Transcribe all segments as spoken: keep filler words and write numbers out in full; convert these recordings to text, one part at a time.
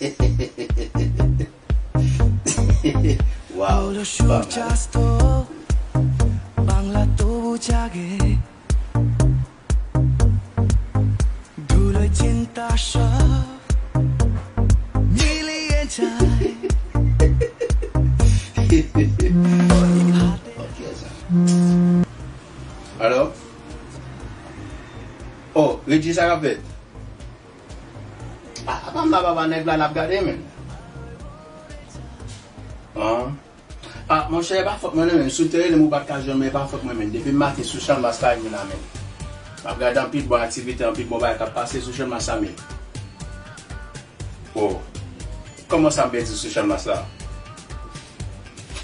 Wow, pa mal. Ok, sa. Alo? Oh, Reggie, sa k ap fèt? Ah, apa m la, papa, nèg la n ap gade, men. Ah. Ah, monchè, e pa fòt mwen, non, men. Si w te rele m, ou pa t ka jwenn mwen, e pa fòt mwen, men. Depi maten sou Channmas pa vin la, men. M ap gade anpil bon aktivite, anpil bon bagay k ap pase sou Channmas la, men. Oh. Kòman sa m pèdi sou Channmas la?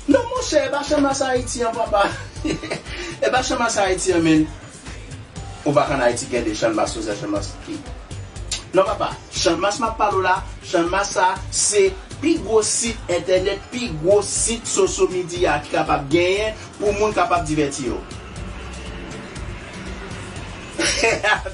Non, monchè, e pa Channmas Ayiti an, papa. E pa Channmas Ayiti an, men. Ou pa konn Ayiti gen de Channmas, sou se Channmas ki. Non, papa, Channmas m ap pale w la, Channmas sa, se pi gwo sit entènèt, pi gwo sit social media ki kapab genyen pou moun kapab divèti yo.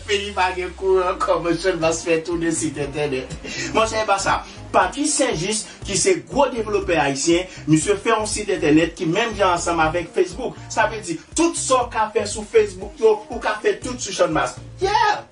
Peyi pa gen kouran ankò, men Channmas fè tounen sit entènèt. Monchè, e pa sa. Patrice Saint-Just, ki se gwo devlopè ayisyen, misye fè yon sit entènèt ki menm jan ansanm avèk Facebook. Sa vle di, tout sa w ka fè sou Facebook yo, ou ka fè tout sou Channmas. Yeah!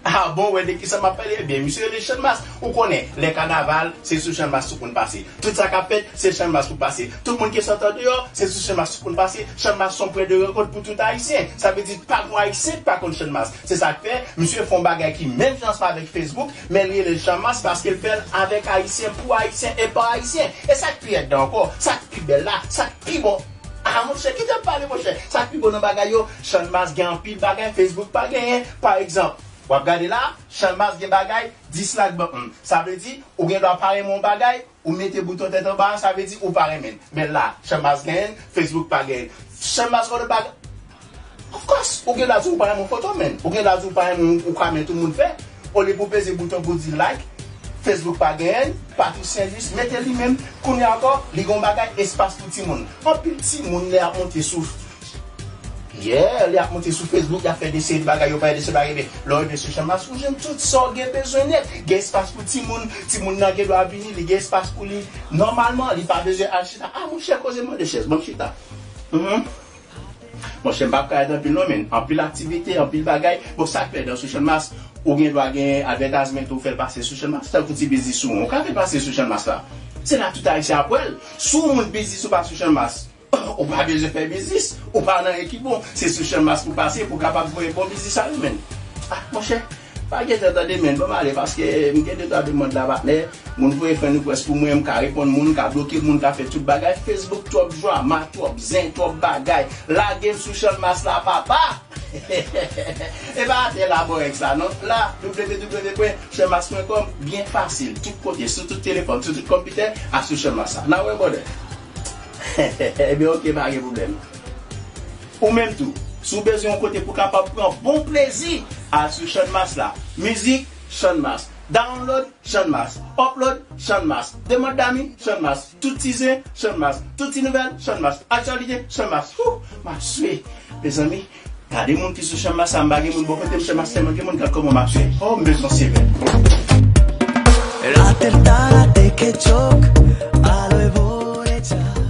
Ah bon, wè de kisa m ap pale? Ebyen, misye rele Channmas. Ou konnen, lè kanaval, se sou Channmas tout moun pase. Tout sa k ap fèt, se Channmas pou pase. Tout moun ki sot andeyò, se sou Channmas tout moun pase. Channmas se yon pwen de rankont pou tout Ayisyen. Sa vle di, pa gon Ayisyen ki pa konn Channmas. Se sa k fè, misye fè yon bagay ki menm jan ansanm avèk Facebook, men li rele l Channmas paske l fè l avèk Ayisyen, pou Ayisyen e pa Ayisyen. E sa k pi èd la ankò, sa k pi bèl la, sa k pi bon. Ah, monchè, kite m pale, monchè. Sa k pi bon nan bagay yo, Channmas gen anpil bagay Facebook pa genyen. Pa egzanp, w ap gade la, Channmas gen bagay, dislike button. Sa vle di, ou gen dwa pa renmen yon bagay, ou mete bouton tèt anba a, sa vle di ou pa renmen l. Men la, Channmas genyen l, Facebook pa genyen l. Channmas gen yon bagay, of course, ou gen dwa di ou pa renmen yon foto, men. Ou gen dwa di ou pa renmen yon kòmantè yon moun fè. Olye pou w peze bouton pou w di like, Facebook pa genyen l, Patrice Saint-Just mete li menm. Kounye a ankò, li gen yon bagay, espas pou timoun. Anpil timoun, lè y ap monte sou, yeah, lè y ap monte sou Facebook, y ap fè de seri bagay, yo pa fè de seri bagay, men lè w rive sou Channmas, ou jwenn tout sa w gen bezwen nèt. Gen espas pou timoun, timoun nan gen dwa vini, li gen espas pou li. Nòmalman, li pa bezwen al chita. Ah, monchè, koze mande chèz, ban m chita. Mhm. Monchè, m p ap ka rete anpil non, men anpil aktivite, anpil bagay. Bon, sa k fè dan sou Channmas, ou gen dwa gen advertisement ou fè l pase sou Channmas, tankou ti biznis ou, ou ka fè l pase sou Channmas la. Se la tout Ayisyen ap wè l. Si yon moun biznis ou pa sou Channmas, ou pa bezwen fè biznis, ou pa nan anyen ki bon. Se sou Channmas pou pase, pou kapab voye bon biznis a yo, men. Ah, monchè, pa gen tan tande, men, ban m ale, paske m gen de twa demann la, patnè. Moun voye friend request pou mwen, m ka reponn moun, m ka bloke moun, m ka fè tout bagay. Facebook twòp drama, twòp zen, twòp bagay. Lage m sou Channmas la, papa! E pa atè la, bò, èk sa, non. La, w w w pwen channmas pwen kòm, byen fasil. Tout kote, sou tout telefòn, sou tout konpitè, a sou Channmas la. N a wè, brother. Ebyen, ok, pa gen pwoblèm. Ou menm tou, si w bezwen yon kote pou w kapab pran bon plezi, al sou Channmas la. Mizik, Channmas. Download, Channmas. Upload, Channmas. Demann dami, Channmas. Tout ti zen, Channmas. Tout ti nouvèl, Channmas. Aktyalite, Channmas. Wouh, m ap swe. Mezanmi, gade moun ki sou Channmas sa, m pa gen moun bò kote m, Channmas tèlman gen moun, gad kòman m ap swe. Oh, m bezwen seve. Atenta la te ke chok, alo e vore chak.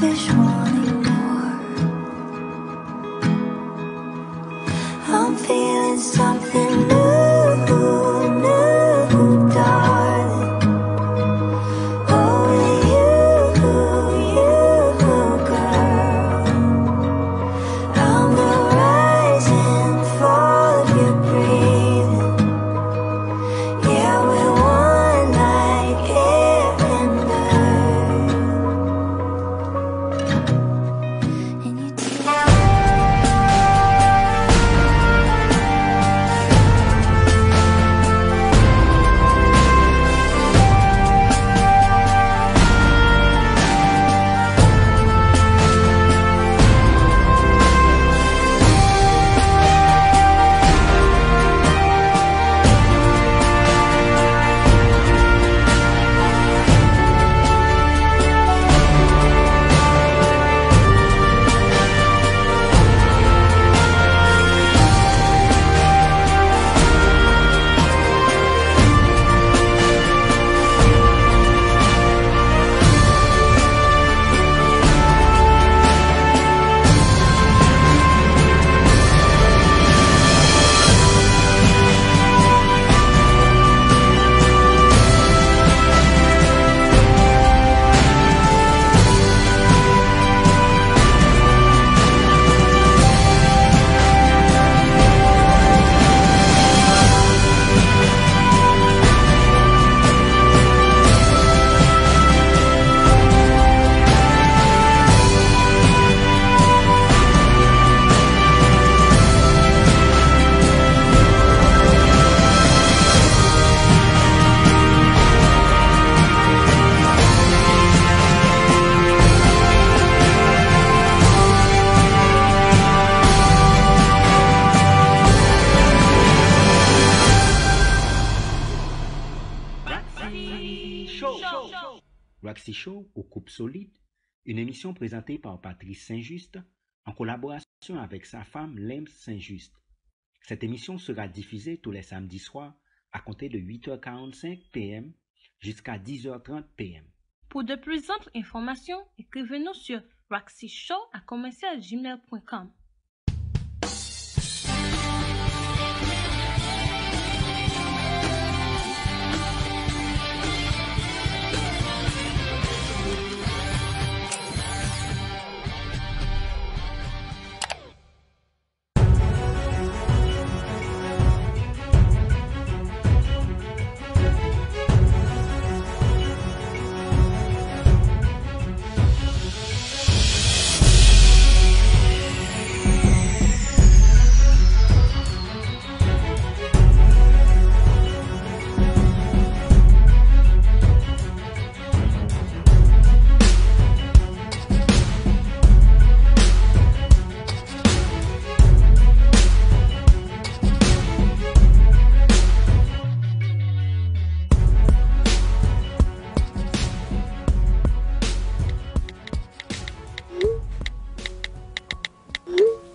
Selfish, wanting more. I'm feeling something new, new, darling. Oh, you, you, girl. I'm the rise and fall of your breathing. Yeah, we're one like air and earth. And you take Waxy Show. Waxy Show ou koup solid, une émission présentée par Patrice Saint-Juste en collaboration avec sa femme Lems Saint-Juste. Cette émission sera diffusée tous les samedis soirs à compter de huit heures quarante-cinq P M jusqu'à dix heures trente P M. Pour de plus amples informations, écrivez-nous sur waxyshow à commercial gmail point com.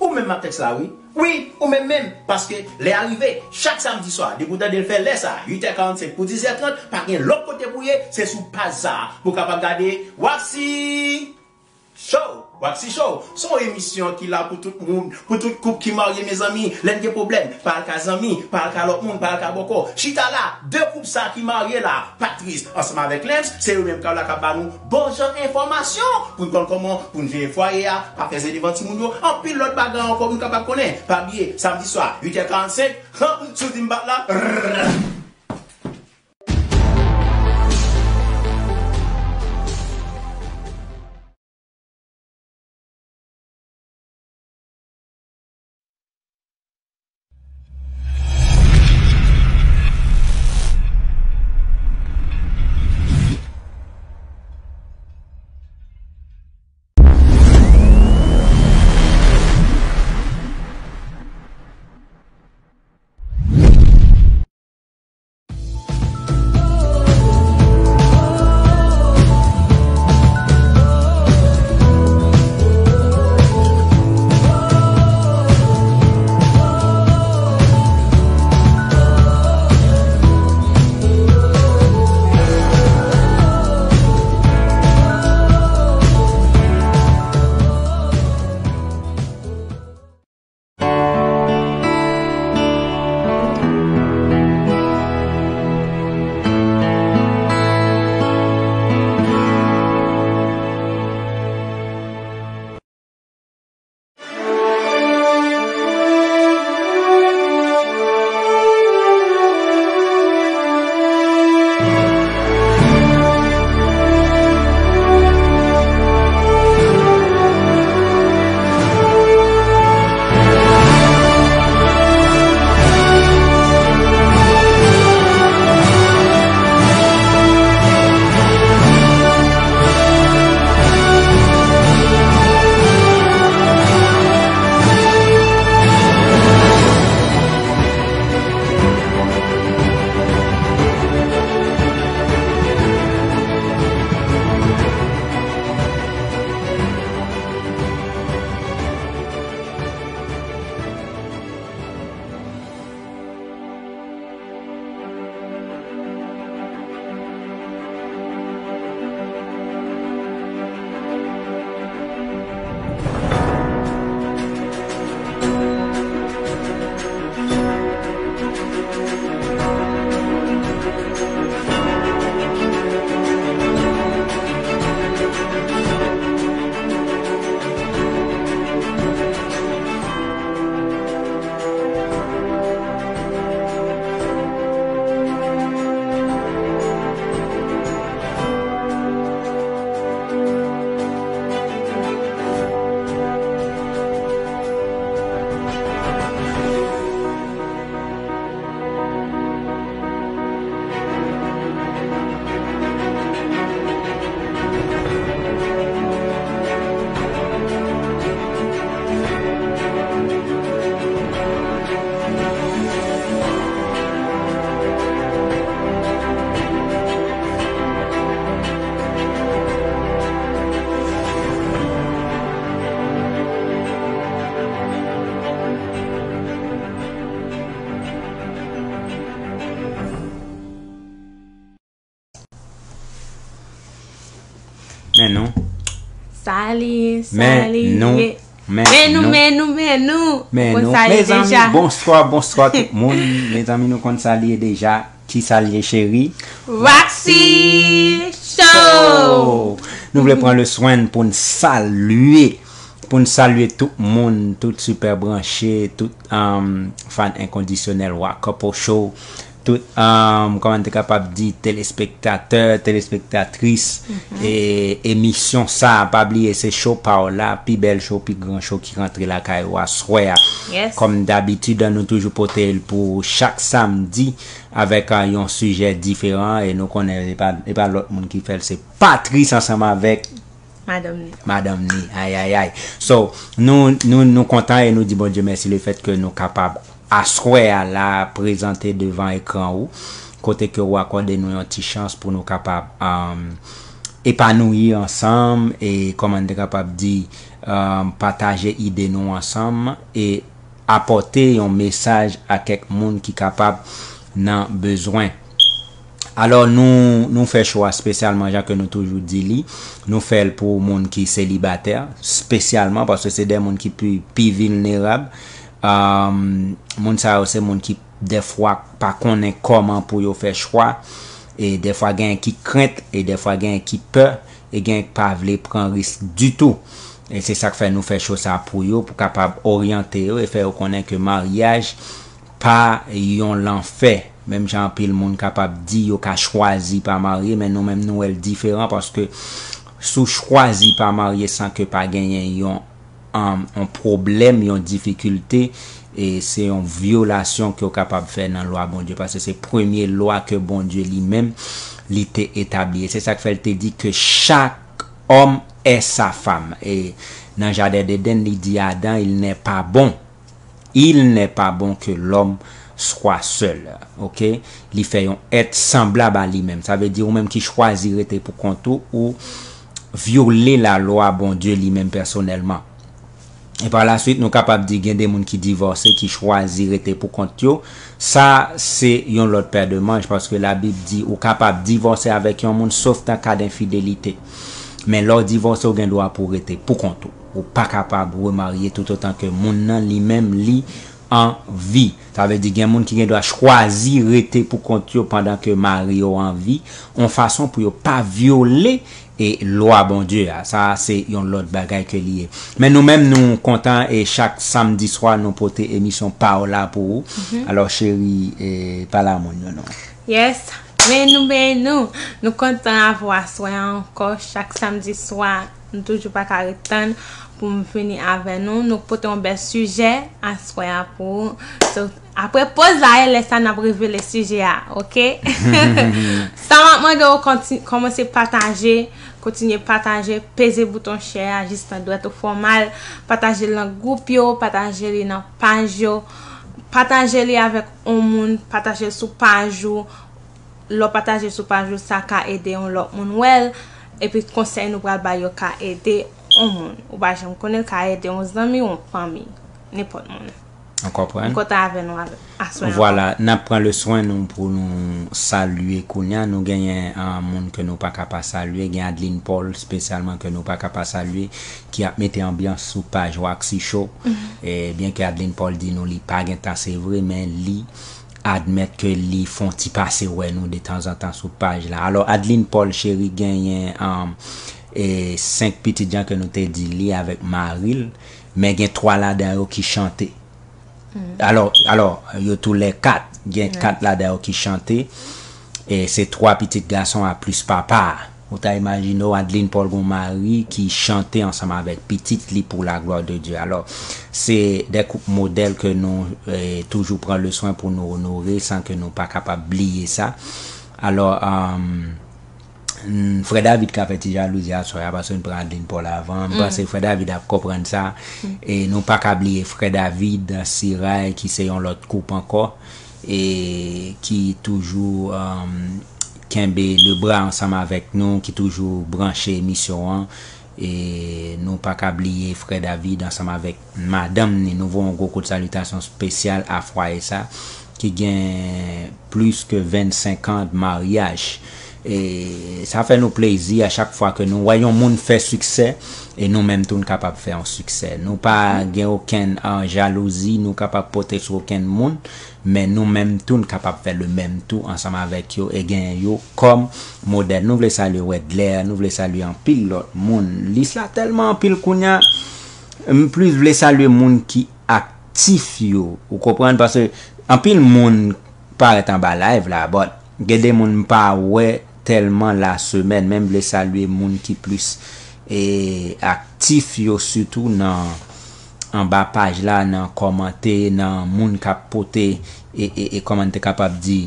Ou menm ak tèks la, wi. Wi, ou menm menm. Paske lè a rive, chak samdi swa, depi w tande l fè lè sa, uit è karannsenk pou diz è trant, pa gen lòt kote pou ye, se sou paj sa a pou w kapab gade Waxy Show. Waxy Show, se yon emisyon ki la pou tout moun, pou tout koup ki marye, mezanmi. Lè n gen pwoblèm, pa al ka zanmi, pa al ka lòt moun, pa al ka bòkò. Chita la, de koup sa ki marye la, Patrice ansanm avèk Lems, se yo menm k ap la k ap ba nou bon jan enfòmasyon pou n konn kòman pou n jere fwaye a, pa fè zen devan timoun yo, anpil lòt bagay ankò pou n kapab konnen. Pa bliye, samdi swa, uit è karannsenk, han, si w di m bat la, rrrr. Men nou. Sa li ye, sa Men li nou. ye. Men Men nou, nou. Men nou, men nou. Men Ou konn nou. sa li Mezanmi, deja. Bonswa, bonswa tout moun. Mezanmi, nou konn sa li ye deja. Ki sa li ye, cheri? Roxy Show! Nou vle pran le swen pou n salye, pou n salye tout moun, tout sipè branche, tout um, fan enkondisyonèl Wa Couple Show, tout um, kòman n te kapab di, telespektatè, telespektatris, e emisyon sa, pa bliye se show pa w la, pi bèl show, pi gran show ki rantre lakay ou aswè a. Yes. Kòm dabitid, nou toujou pote l pou chak samdi avèk uh, yon sijè diferan, e nou konnen e pa, e pa lòt moun ki fè l, se Patrice ansanm avèk Madanm ni. Madanm ni, ay ay ay. So, nou, nou, nou kontan e nou di Bondye mèsi le fèt ke nou kapab aswè a la prezante devan ekran ou, kote ke ou akòde nou yon ti chans pou nou kapab um, epanouyi ansanm e kòman n te kapab di um, pataje ide nou ansanm e apòte yon mesaj a kèk moun ki kapab nan bezwen. Alò nou, nou fè show a spesyalman jan ke nou toujou di li. Nou fè l pou moun ki selibatè, spesyalman paske se de moun ki pi, pi vilnerab. Um, moun sa yo se moun ki dèfwa pa konnen kòman pou yo fè chwa. E dèfwa gen ki krent, e dèfwa gen ki pè, e gen ki pa vle pran risk ditou. E se sa k fè nou fè show sa pou yo, pou kapab oryante yo e fè yo konnen ke maryaj pa yon lanfè. Menm jan anpil moun kapab di yo ka chwazi pa marye, men nou menm nou wè l diferan paske si w chwazi pa marye san ke pa genyen yon, um, yon pwoblèm, yon difikilte, e se yon vyolasyon ke w kapab fè nan lwa Bondye, paske se premye lwa ke Bondye li menm li te etabli. E se sa k fè l te di ke chak homme est sa femme. E nan jaden Deden, li di Adan, il n'est pas bon. Il n'est pas bon que l'homme soit seul. Ok? Li fè yon èt sanblab a li menm. Sa vle di ou menm ki chwazi rete pou kont ou, ou vyole lalwa Bondye li menm pèsonèlman. E pa la swit, nou kapab di gen de moun ki divòse, ki chwazi rete pou kont yo. Sa, se yon lòt pè de manch, paske Labib di ou kapab divòse avèk yon moun, sof nan ka denfidelite. Men lè w divòse, ou gen dwa pou w rete pou kont ou. Ou pa kapab remarye toutotan ke moun nan li menm li an vi. Sa vle di gen moun ki gen dwa chwazi rete pou kont yo pandan ke mari yo an vi, yon fason pou yo pa vyole e lwa Bondye a. Sa se yon lòt bagay ke li ye. Men nou menm nou kontan e chak samdi swa nou pote emisyon pa w la pou ou. Alò cheri, e, pale a moun yo non. Yes. Men nou, men nou. Nou kontan avè w aswè a ankò chak samdi swa. Nou toujou pa ka ret tann pou m vini avè nou. Nou pote yon bèl sijè aswè a pou ou. So, apre poz la, e lè sa n ap revele sijè a, ok? Sa m ap mande w konti- kòmanse pataje, kontinye pataje, peze bouton share a jistan dwèt ou fè w mal, pataje l nan gwoup yo, pataje li nan paj yo, pataje li avèk yon moun, pataje l sou paj ou, lè w pataje sou paj ou, sa ka ede yon lòt moun wè l, epi konsèy nou pral bay yo ka ede yon moun. Ou pa janm konnen, l ka ede yon zanmi, yon fanmi, nenpòt moun. Ou konprann? M kontan avè nou avè- aswè an. Vwala, n ap pran le swen nou pou nou salye kounye a. Nou genyen an moun ke nou pa ka pa salye. Gen Adeline Paul, spesyalman, ke nou pa ka pa salye, ki ap mete anbyans sou paj Waxy Show. E byen ke Adeline Paul di nou li pa gen tan, se vre, men li admèt ke li fè yon ti pase wè nou de tanzantan sou paj la. Alò, Adeline Paul, cheri, genyen um, e senk pitit jan ke nou te di li avèk mari l, men gen twa ladan yo ki chante. Alò, alò, yo tou lè kat, gen kat ladan yo ki chante, e se twa pitit gason a plis papa a. Ou ta imajine w Adeline Paul gon mari ki chante ansanm avèk pitit li pou la glwa de Dye. Alò, se de koup modèl ke nou e, toujou pran le swen pou nou onore san ke nou pa kapab bliye sa. Alò, um, Frè David ka fè ti jalouzi aswè a paske n pran Adeline Paul avan. M panse Frè David ap konprann sa. E nou pa ka bliye Frè David Siray ki se yon lòt koup ankò e ki toujou um, kenbe le bra ansanm avèk nou, ki toujou branche emisyon an. E nou pa ka bliye Frè David ansanm avèk madanm ni. Nou voye yon gwo kout salitasyon spesyal a fwaye sa ki gen plis ke vennsenk an de maryaj. E sa fè nou plezi a chak fwa ke nou wè yon moun fè siksè, e nou menm tou n kapab fè yon siksè. Nou pa gen okenn, ah, jalouzi nou kapab pote sou okenn moun, men nou menm tou n kapab fè le menm tou ansanm avèk yo e genyen yo kòm modèl. Nou vle salye Wedler, nou vle salye anpil lòt moun. Lis la tèlman anpil kounye a, m plis vle salye moun ki aktif yo. Ou konprann? Paske anpil moun parèt anba live la, but gen de moun m pa wè tèlman la semèn, men m vle salye moun ki plis, e, aktif yo, sitou nan, anba paj la, nan kòmante, nan moun k ap pote, e, e, e kòman n te kapab di,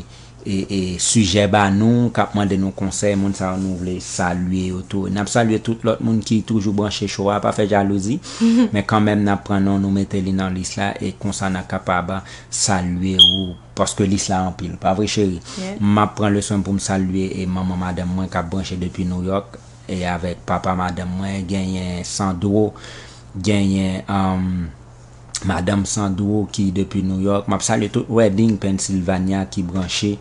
e, e, sijè ba nou, k ap mande nou konsèy, moun sa yo nou vle salye yo tou. N ap salye tout lòt moun ki toujou branche show a, pa fè jalouzi, men kanmenm n ap pran non nou mete li nan lis la, e konsa n a kapab salye ou, paske lis la anpil, pa vre cheri? M ap pran leson pou m salye e manman madanm mwen k ap branche depi New York, e avèk papa madanm mwen, genyen Sandro, genyen, um, madanm Sandro ki depi New York. M ap salye tout Reading, Pennsylvania ki branche,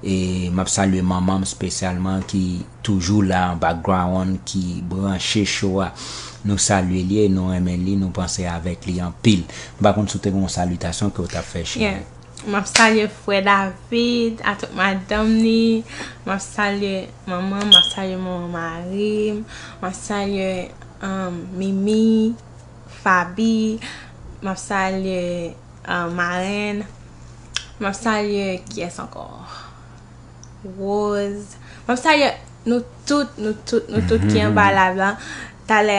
e m ap salye manman m espesyalman ki toujou la an background, ki branche show a. Nou salye li e nou renmen li, nou panse avèk li anpil. M pa konn si w te gen yon salitasyon ke w t ap fè, cheri. M ap salye frè David, a tout madanm li. M ap salye manman m, m ap salye manman mari m. M ap salye, um, Mimi, Fabi. M ap salye, um, marenn. M ap salye kiyès ankò? Rose. M ap salye nou tout, nou tout, nou tout ki anba live la. Talè,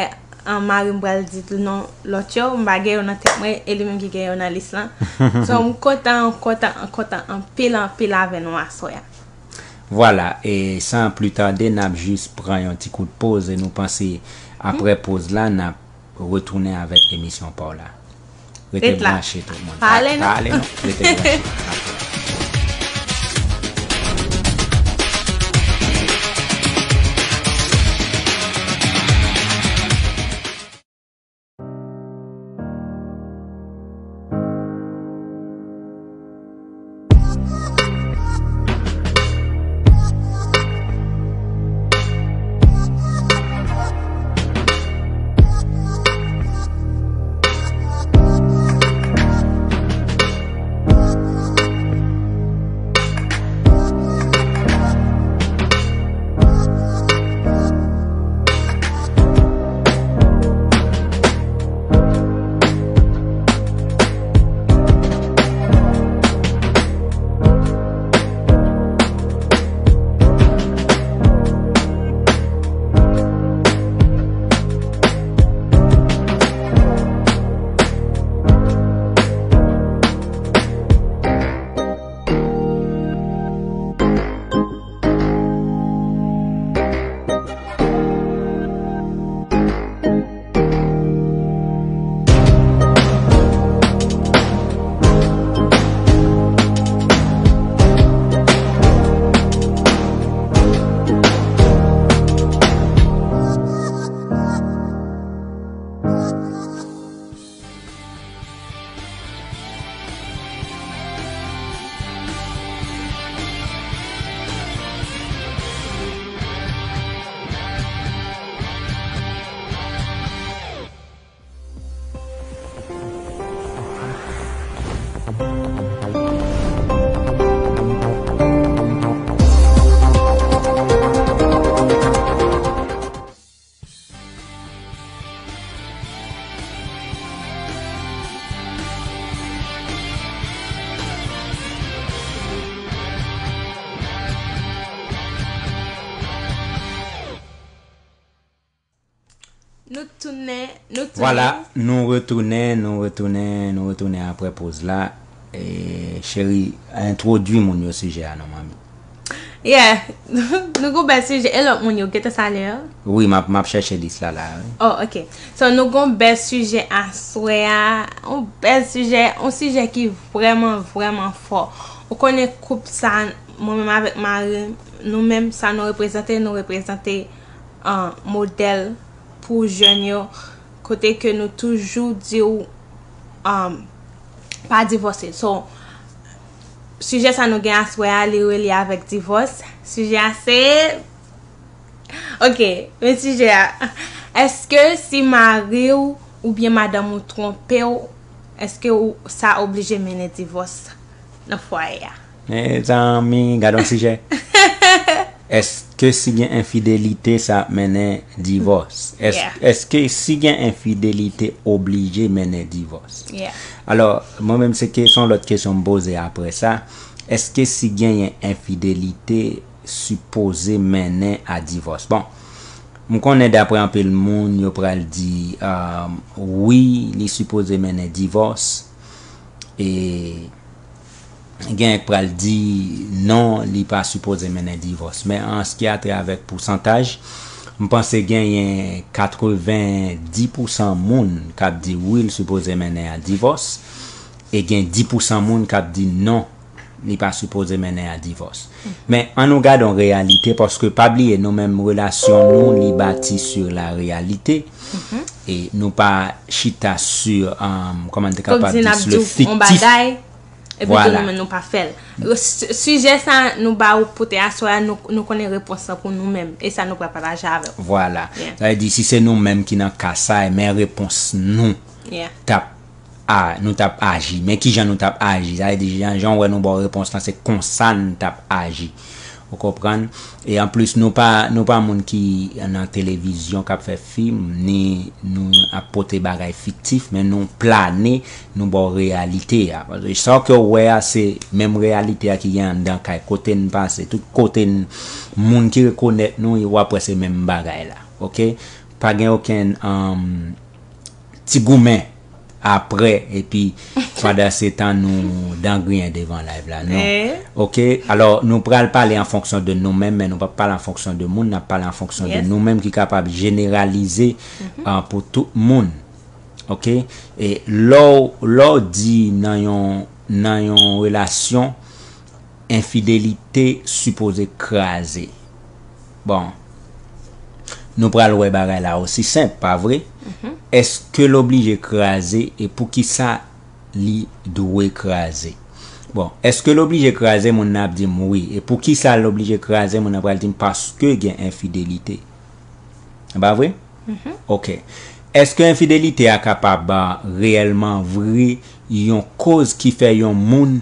an, mari m pral di non lòt yo, m pa gen yo nan tèt mwen, e li menm ki gen yo nan lis lan. So, m kontan, kontan, kontan anpil, anpil avè nou aswè a. Vwala, e san pli tade, n ap jis pran yon ti kout poz e nou panse apre poz la, n ap retounen avèk emisyon pa w la. Rete branche tout moun. Pa ale non. Pa ale non. Rete branche. Nou tounen, nou tounen. Vwala, nou retounen, nou retounen, nou retounen apre poz la. E, cheri, entwodui moun yo sijè a non, manmi. Yeah, nou gon bèl sijè. E lòt moun yo, gentan salye yo? Wi, m ap, m ap chèche lis la la, wi. Oh, ok. So, nou gon bèl sijè aswè a. Yon bèl sijè, yon sijè ki vrèman, vrèman fò. Ou konnen koup sa, mwen menm avèk mari m, nou menm sa nou reprezante, nou reprezante, ah, modèl pou jèn yo, kote ke nou toujou di w, um, pa divòse. So, Sijè sa nou gen aswè a, li relye avèk divòs. Sijè a se, ok, men sijè a, èske si mari w oubyen madanm ou twonpe w, èske ou, sa oblije mennen divòs nan fwaye a? Mezanmi, gad yon sijè. Èske si gen enfidelite sa ap mennen divòs? Èske si gen enfidelite oblije mennen divòs? Alò, mwen menm se kesyon, lòt kesyon m poze apre sa. Èske si genyen enfidelite sipoze mennen a divòs? Bon, m konnen dapre anpil moun yo pral di wi, li sipoze mennen divòs. E gen k pral di non, li pa sipoze mennen divòs. Men an ce qui a trait avèk pousantaj, m panse genyen katrevendis pousan moun k ap di wi, l sipoze mennen a divòs. E gen dis pousan moun k ap di non, li pa sipoze mennen a divòs. Men an nou gade yon reyalite, paske pa bliye nou menm relasyon nou li bati sur la réalité. E nou pa chita sur, um, kòman te kapab di, sur le fiktif. Epi tou nou menm nou pa fè l. Sijè sa nou ba ou pou te aswè a, nou, nou konnen repons lan pou nou menm. E sa nou pral pataje avè w. Vwala. Sa vle di si se nou menm ki nan ka sa, men repons nou t ap a, nou t ap aji. Men kijan nou t ap aji? Sa vle di jan, jan w wè nou ba w repons lan, se konsa n t ap aji. Ou konprann? E anplis, nou pa, nou pa moun ki nan televizyon k ap fè fim, ni nou ap pote bagay fiktif, men nou plane, nou ba w reyalite a. Paske sa ke w wè a, se menm reyalite a ki gen anndan kay, kote n pase, tout kote n, moun ki rekonèt nou, w ap wè se menm bagay la. Oke? Pa gen okenn, um, ti goumen apre, epi pandan se tan nou dan griyen devan live la, non. Oke? Alò, nou pral pale an fonksyon de nou menm, men nou p ap pale an fonksyon de moun, n ap pale an fonksyon de nou menm ki kapab jeneralize, uh, pou tout moun. Oke? E lè w, lè w di nan yon, nan yon relasyon, enfidelite sipoze kraze. Bon, nou pral wè bagay la osi senp, pa vre? Èske l oblije kraze e poukisa li dwe kraze? Bon, èske l oblije kraze, moun nan ap di m wi. E poukisa l oblije kraze, moun nan pral di m paske gen enfidelite. Pa vre? Oke. Èske enfidelite a kapab, a, reyèlman vre yon koz ki fè yon moun,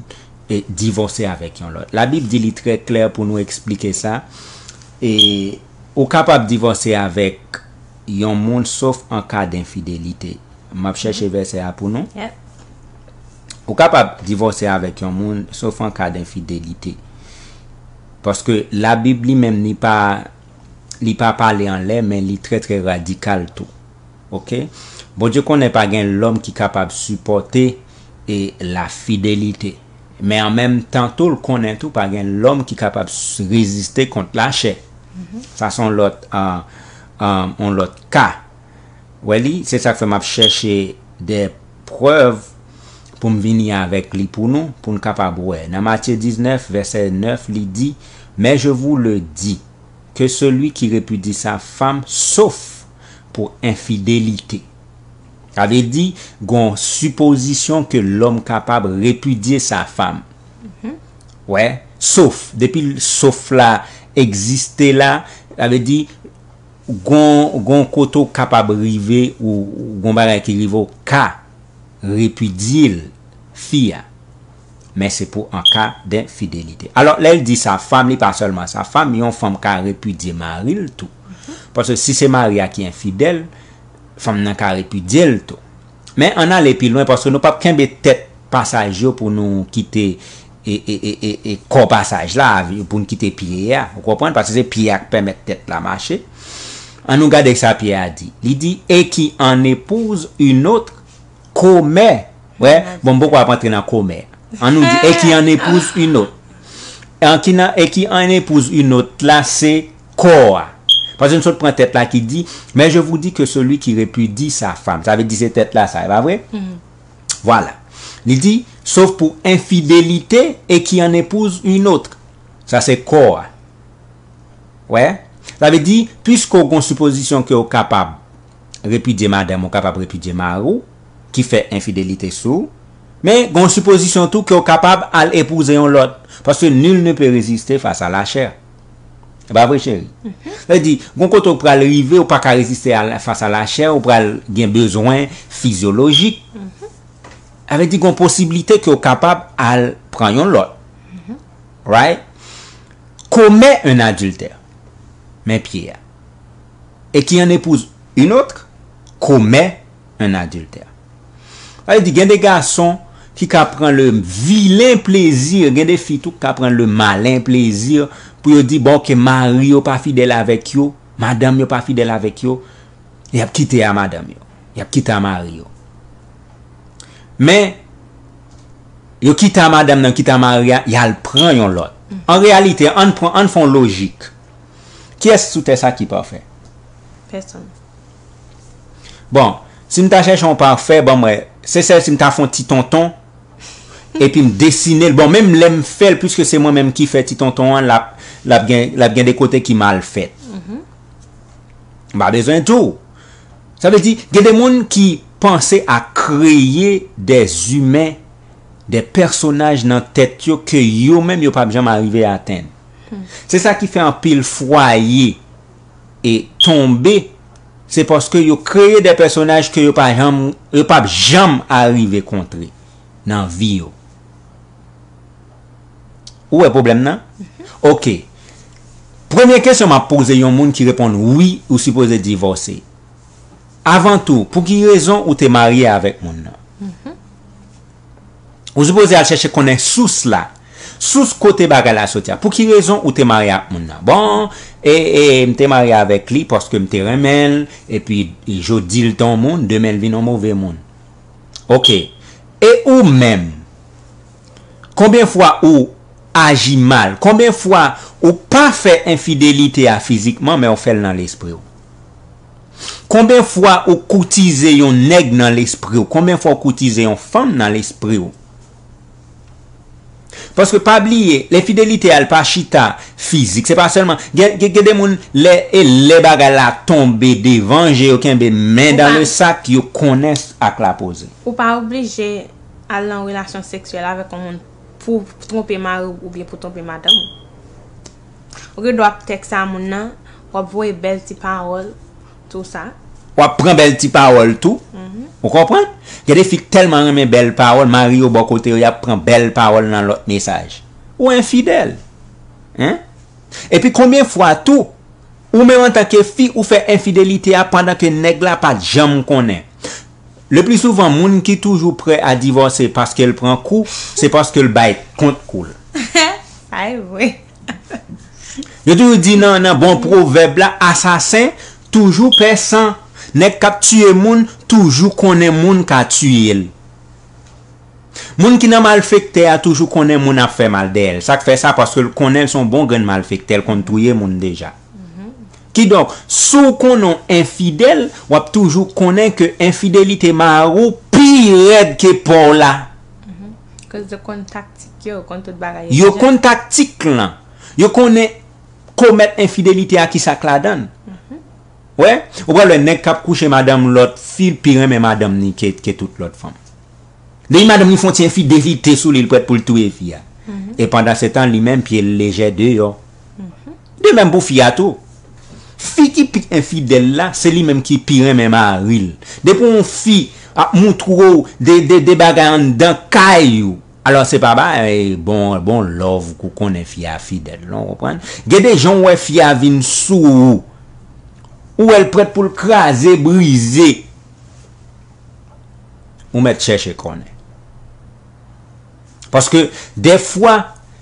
e, divòse avèk yon lòt? Labib di li trè klè pou nou eksplike sa. E ou kapab divòse avèk yon moun sof an ka denfidelite. M ap chèche vèsè a pou nou. Ou kapab divòse avèk yon moun sof an ka denfidelite. Paske Labib li menm li pa, li pa pale anlè, men li trè, trè radikal tou. Oke? Bondye konnen pa gen lòm ki kapab sipòte e lafidelite. Men an menm tan tou, l konnen tou pa gen lòm ki kapab s-, reziste kont lachè. Sa se yon lòt, a, a, yon lòt ka. Wè li, se sa k fè m ap chèche de prèv pou m vini avèk li pou nou, pou n kapab wè. Nan Matye diznèf, vèsè nèf, li di, Mais je vous le dis, que celui qui répudie sa femme, sauf pour infidélité. Sa vle di, gon sipozisyon ke lòm kapab repidye sa fam. Wè, sof, depi sof la egziste la, sa vle di, gon, gon kote w kapab rive, ou gon bagay ki rive, w ka repidye l, fi a. Men se pou an ka denfidelite. Alò, lè l di sa fam, li pa sèlman sa fam, yon fanm ka repidye mari l tou. Paske si se mari a ki enfidèl, fanm nan ka repidye l tou. Men ann ale pi lwen, paske nou p ap kenbe tèt pasaj yo pou nou kite e, e, e, e, e kò pasaj la, pou n kite pye a. Ou konprann? Paske se pye a k pèmèt tèt la mache. Ann nou gade sa pye a di. Li di, et qui en épouse une autre, commet. Wè, bon, m poko ap antre nan commet. Ann nou di, et qui en épouse une autre. An ki nan, et qui en épouse une autre la, se kò a. Paske n sot pran tèt la ki di, mais je vous dis que celui qui répudie sa femme. Sa vle di se tèt la sa, e pa vre? Vwala. Li di, sauf pour infidélité et qui en épouse une autre. Sa se kò a. Wè? Sa vle di, piske w gon sipozisyon ke w kapab repidye madanm ou, kapab repidye mari w, ki fè enfidelite sou ou, Men gen yon sipozisyon tou ke w kapab al epouze yon lòt. Paske nul ne peut résister face à la chair. E pa vre, cheri? Sa vle di, gon kote w pral rive, ou pa ka reziste a la, fas a la chè, ou pral gen bezwen fizyolojik. Sa vle di, gon posiblite ke w kapab al pran yon lòt. Right? Commet un adultère. Men pye a. Et qui en épouse une autre, commet un adultère. Sa vle di, gen de gason ki ka pran le vilen plezi, gen de fi tou ki ka pran le malen plezi pou yo di, bon, ke mari yo pa fidèl avèk yo, madanm yo pa fidèl avèk yo, y ap kite a madanm yo, y ap kite a mari yo. Men, yo kite a madanm nan, kite a mari a, y al pran yon lòt. An reyalite, ann pran, ann fè yon lojik. Kiyès sou tè sa ki pafè? Pèsonn. Bon, si m ta chèche yon pafè, ban m wè, se sèl si m ta fè yon ti tonton, epi m desine l. Bon, menm lè m fè l, piske se mwen menm ki fè ti tonton an, l ap, l ap gen, l ap gen de kote ki mal fèt. M pa bezwen di w. Sa vle di, gen de moun ki panse a kreye des humains, des personnages nan tèt yo ke yo menm yo p ap janm arive atenn. Se sa ki fè anpil fwaye e tonbe, se paske yo kreye de pèsonaj ke yo pa janm, yo p ap janm arive kontre nan vi yo. Ou wè pwoblèm nan? Ok. Premye kesyon m ap poze yon moun ki reponn wi, ou sipoze divòse. Avan tou, pou ki rezon ou te marye avèk moun nan? Ou sipoze al chèche konnen sous la. Sous kote bagay la soti a. Pou ki rezon ou te marye ak moun nan? Bon, e, e, m te marye avèk li paske m te renmen l, epi jodi l te yon moun, demen l vin yon move moun. Ok. E ou menm? Konbyen fwa ou aji mal? Konbyen fwa ou pa fè enfidelite a fizikman, men ou fè l nan lespri w? Konbyen fwa ou koutize yon nèg nan lespri w? Konbyen fwa ou koutize yon fanm nan lespri w? Paske pa bliye, lenfidelite a, l pa chita fizik. Se pa sèlman, gen, gen, gen de moun, lè, e lè bagay la tonbe devan je yo, kenbe men dan le sak, yo konnen ak la poze. Ou pa oblije al nan relasyon seksyèl avèk yon moun pou twonpe mari w oubyen pou twonpe madanm ou. Ou gen dwa ap tèkse a moun nan, w ap voye bèl ti pawòl, tou sa. W ap pran bèl ti pawòl tou. Ou konprann? Gen de fi k tèlman renmen bèl pawòl, mari yo bò kote yo, y ap pran bèl pawòl nan lòt mesaj. Ou enfidèl. Hein? Epi konbyen fwa tou, ou menm antanke fi, ou fè enfidelite a pandan ke nèg la pa t janm konnen? Le pli souvan, moun ki toujou prè a divòse paske l pran kou, se paske l bay kont kou l. Sa e vre. Yo toujou di nan, nan bon pwovèb la, asasen toujou pè san. Nèg k ap tiye moun toujou konnen moun ka tiye l. Moun ki nan malfektè a toujou konnen moun ap fè mal dèyè l. Sa k fè sa? Paske l konnen l se yon bon grenn malfektè, l konn touye moun deja. Kidonk, si w konnen w enfidèl, w ap toujou konnen ke enfidelite mari w pi rèd ke pa w la. Koz yo konn taktik yo, yo konn tout bagay yo deja. Yo konn taktik lan. Yo konnen komèt enfidelite a, kisa k ladan l. Wè, ou pral wè nèg k ap kouche madanm lòt fi pi renmen madanm ni ke, ke tout lòt fanm. Depi madanm ni fè yon ti enfidelite sou li, li prèt pou l touye fi a. E pandan se tan, li menm, pye l lejè deyò. De menm pou fi a tou. Fi ki pi enfidèl la, se li menm ki pi renmen mari l. Depi yon fi ap moutre w de, de, de bagay anndan kay ou, alò se pa ba, eh, bon, bon love kou konnen fi a fidèl, non, w konprann? Gen de jan w wè fi a vin sou ou. Ou wè l prèt pou l kraze, brize. Ou mèt chèche konnen. Paske, dèfwa,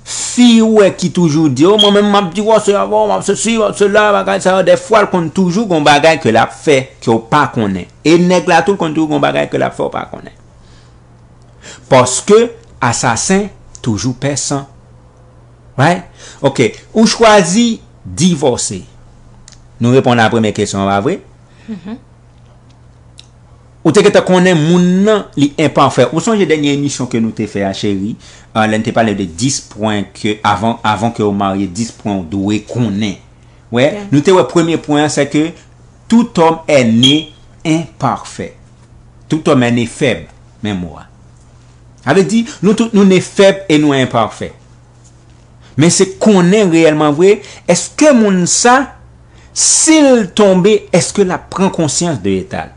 fi ou wè ki toujou di, o, mwen menm m ap divòse avè w, m ap sesi, m ap sela, bagay sa yo, dèfwa, l konn toujou gon bagay ke l ap fè, ke w pa konnen. E nèg la tou, l konn toujou gon bagay ke l ap fè, w pa konnen. Paske, asasen toujou pè san. Right? Ok. Ou chwazi divòse. Nou reponn a premye kesyon an, pa vre? Ou te gentan konnen moun nan, li enpafè. Ou sonje dènye emisyon ke nou te fè a, cheri, euh, lè n te pale de dis pwen ke, avan, avan ke w marye, dis pwen w dwe konnen. Wè, nou te wè premye pwen an, se ke tout homme est né imparfait. Tout homme est né faible, menm mo a. Sa vle di, nou tout nou ne fèb e nou enpafè. Men se konnen reyèlman vre, èske moun sa, si l tonbe, èske l ap pran konsyans de eta l?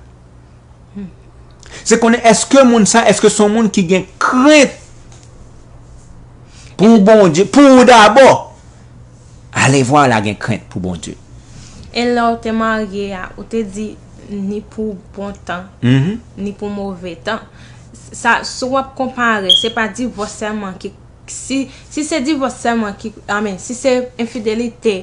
Se konnen èske moun sa, èske se yon moun ki gen krent pou Bondye, pou ou dabò? Alevwa la gen krent pou Bondye. E lè w te marye a, ou te di ni pou bon tan, ni pou move tan. Sa, si w ap konpare, se pa divòs sèlman ki, si, si se divòs sèlman ki, I mean, si se enfidelite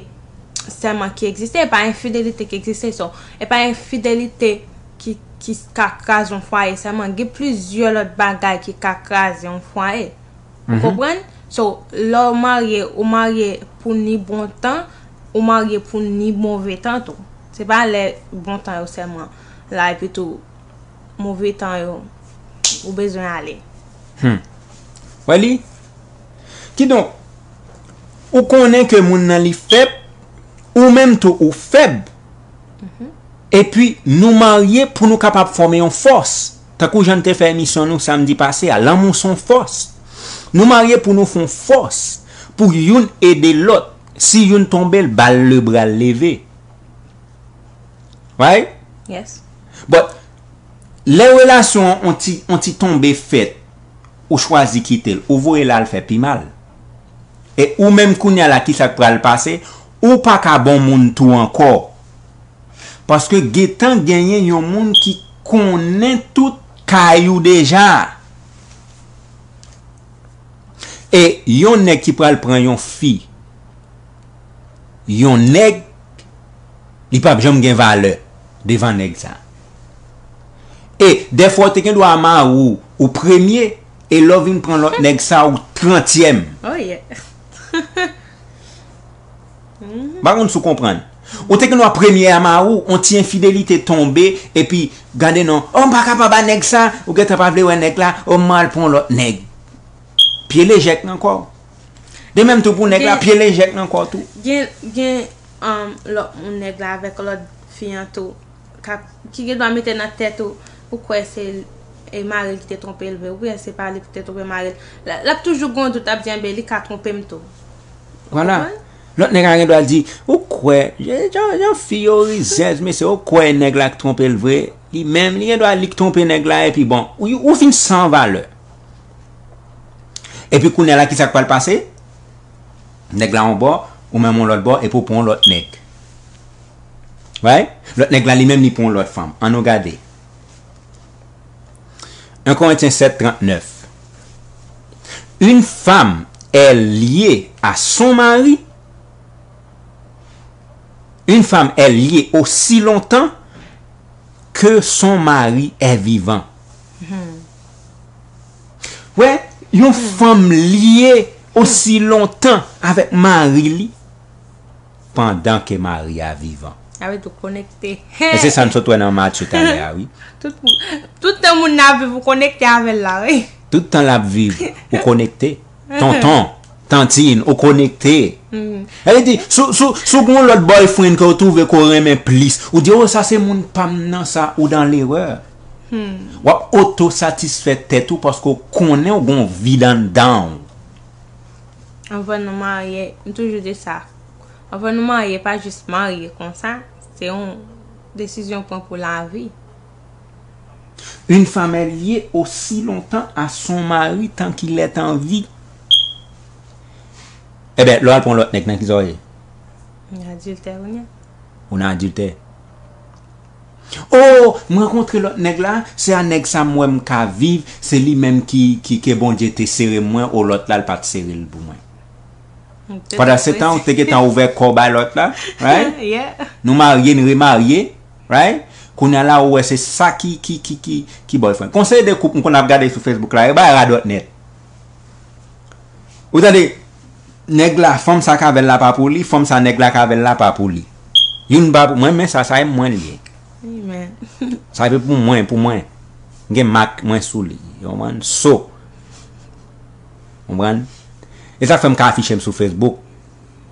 sèlman ki egziste, e pa enfidelite ki egziste, so, e pa enfidelite ki, ki ka kraze yon fwaye sèlman. Gen plizyè lòt bagay ki ka kraze yon fwaye. Ou konprann? So, lè w marye, ou marye pou ni bon tan, ou marye pou ni move tan tou. Se pa lè bon tan yo sèlman la, epi tou, move tan yo, ou bezwen ale. Hmm. Wè li? Kidonk, ou konnen ke moun nan li fèb, ou menm tou ou fèb. Epi nou marye pou nou kapab fòme yon fòs. Tankou jan n te fè emisyon nou samdi pase a, lanmou se yon fòs. Nou marye pou nou fè yon fòs, pou youn ede lòt. Si youn tonbe, l ba l lebra, l leve. Right? Yes. But, lè relasyon an on ti, on ti tonbe fèt, ou chwazi kite l, ou voye l al fè pi mal. E ou menm kounye a la, kisa k pral pase? Ou pa ka bon moun tou ankò. Paske gentan genyen yon moun ki konnen tout kay ou deja. E yon nèg ki pral pran yon fi, yon nèg, li p ap janm gen valè devan nèg sa. E dèfwa ou te gen dwa mari w ou premye, e lè w vin pran lòt nèg sa ou trantyèm. Oh yeah. M pa konn si w konprann. Ou te gen dwa premye a mari w, on ti enfidelite tonbe, epi gade non, oh, m pa kapab a nèg sa, ou gentan pa vle wè nèg la, oh, m al pran lòt nèg. Pye lejèk nan kò w. De menm tou pou nèg la, pye lejèk nan kò tou. Gen, gen um, lòt moun nèg la avèk lòt fi an tou, k ap, ki gen dwa mete nan tèt ou, ou kwè se e mari l ki te twonpe l vre, oubyen se pa li ki te twonpe mari l. L, l ap toujou gen yon dout, l ap di, enben, li ka twonpe m tou. Vwala. Lòt nèg la gen dwa di, ou kwè, jan, jan fi yo rizèz, mesye, ou kwè nèg la k twonpe l vre, li menm, li gen dwa li k twonpe nèg la, epi bon, ou, ou fin san valè. Epi kounye a la, kisa k pral pase? Nèg la yon bò, ou menm yon lòt bò, epi w pran yon lòt nèg. Right? Lòt nèg la, li menm, li pran yon lòt fanm. Ann nou gade. Un Corinthiens sept, trente-neuf. Une femme est liée à son mari. Une femme est liée aussi longtemps que son mari est vivant. Wè, yon fanm lye osi lontan avèk mari li pandan ke mari a vivan. Sa vle di w konekte. E se sa n sot wè nan Matye talè a, wi. Tout, tout tan moun nan ap viv, ou konekte avè l la, wi. Tout tan l ap viv, ou konekte. Tonton, tantin, ou konekte. Sa vle di, si, si, si w gen yon lòt boyfriend ke w twouve ke w renmen plis, ou di, oh, sa se moun pa m nan, sa, ou dans l'erreur. W ap otosatisfè tèt ou paske w konnen w gen yon vid anndan w. Anvan nou marye, m toujou di sa. Anvan nou marye, pa jis marye konsa. Se yon desizyon w pran pou lavi. Une femme est liée aussi longtemps à son mari tant qu'il est en vie. Ebyen, lè w al pran lòt nèg, nan ki sa w ye? Adiltè, wi. Ou nan adiltè. Oh, m rankontre lòt nèg la, se a nèg sa m wè m ka viv, se li menm ki, ki, ke Bondye te sere mwen, o lòt la, l pa t sere l pou mwen. Pandan se tan, ou te gentan ouvè kò w bay lòt la, right? Yeah. Nou marye, n remarye, right? Kounye a la, ou wè se sa ki, ki, ki, ki, ki boyfriend. Konseye de koup, m konn ap gade sou Facebook la, yo bay radòt nèt. Ou tande, nèg la, fanm sa k avè l la pa pou li, fanm sa, nèg la k avè l la pa pou li. Youn pa pou mwen, men sa, sa e mwen li ye. Amen. Sa e pou mwen, pou mwen. M gen mak mwen sou li. Ou konprann? So. Ou konprann? E sa k fè m ka afiche m sou Facebook.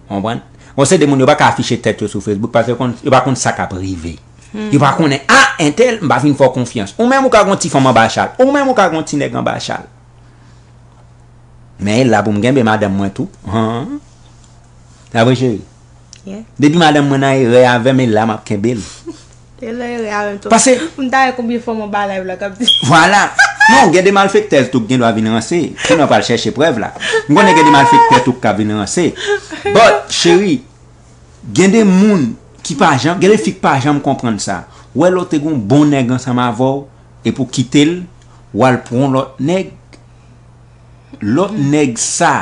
Ou konprann? Bon, se de moun yo pa ka afiche tèt yo sou Facebook paske yo konn, yo pa konn sa k ap rive. Yo pa konnen, ah, entèl, m pa fin fè w konfyans. Ou menm ou ka gon ti fanm anba chal. Ou menm ou ka gon ti nèg anba chal. Men e la pou m kenbe madanm mwen tou. Han. Sa vre, cheri? Yeah. Depi madanm mwen nan erè avè m, e la m ap kenbe l. E la erè avè m tou. Pase m ta wè konbyen fwa m anba live la k ap di. Vwala. Non, gen de malfektè tou ki gen dwa vin ranse. Kounye a pral chèche prèv la. M konnen gen de malfektè tou k ka vin ranse. But, cheri, gen de moun ki pa janm, gen de fi k pa janm konprann sa. Ou wè lè w te gen yon bon nèg ansanm avè w, epi w kite l, w al pran yon lòt nèg, lòt nèg sa,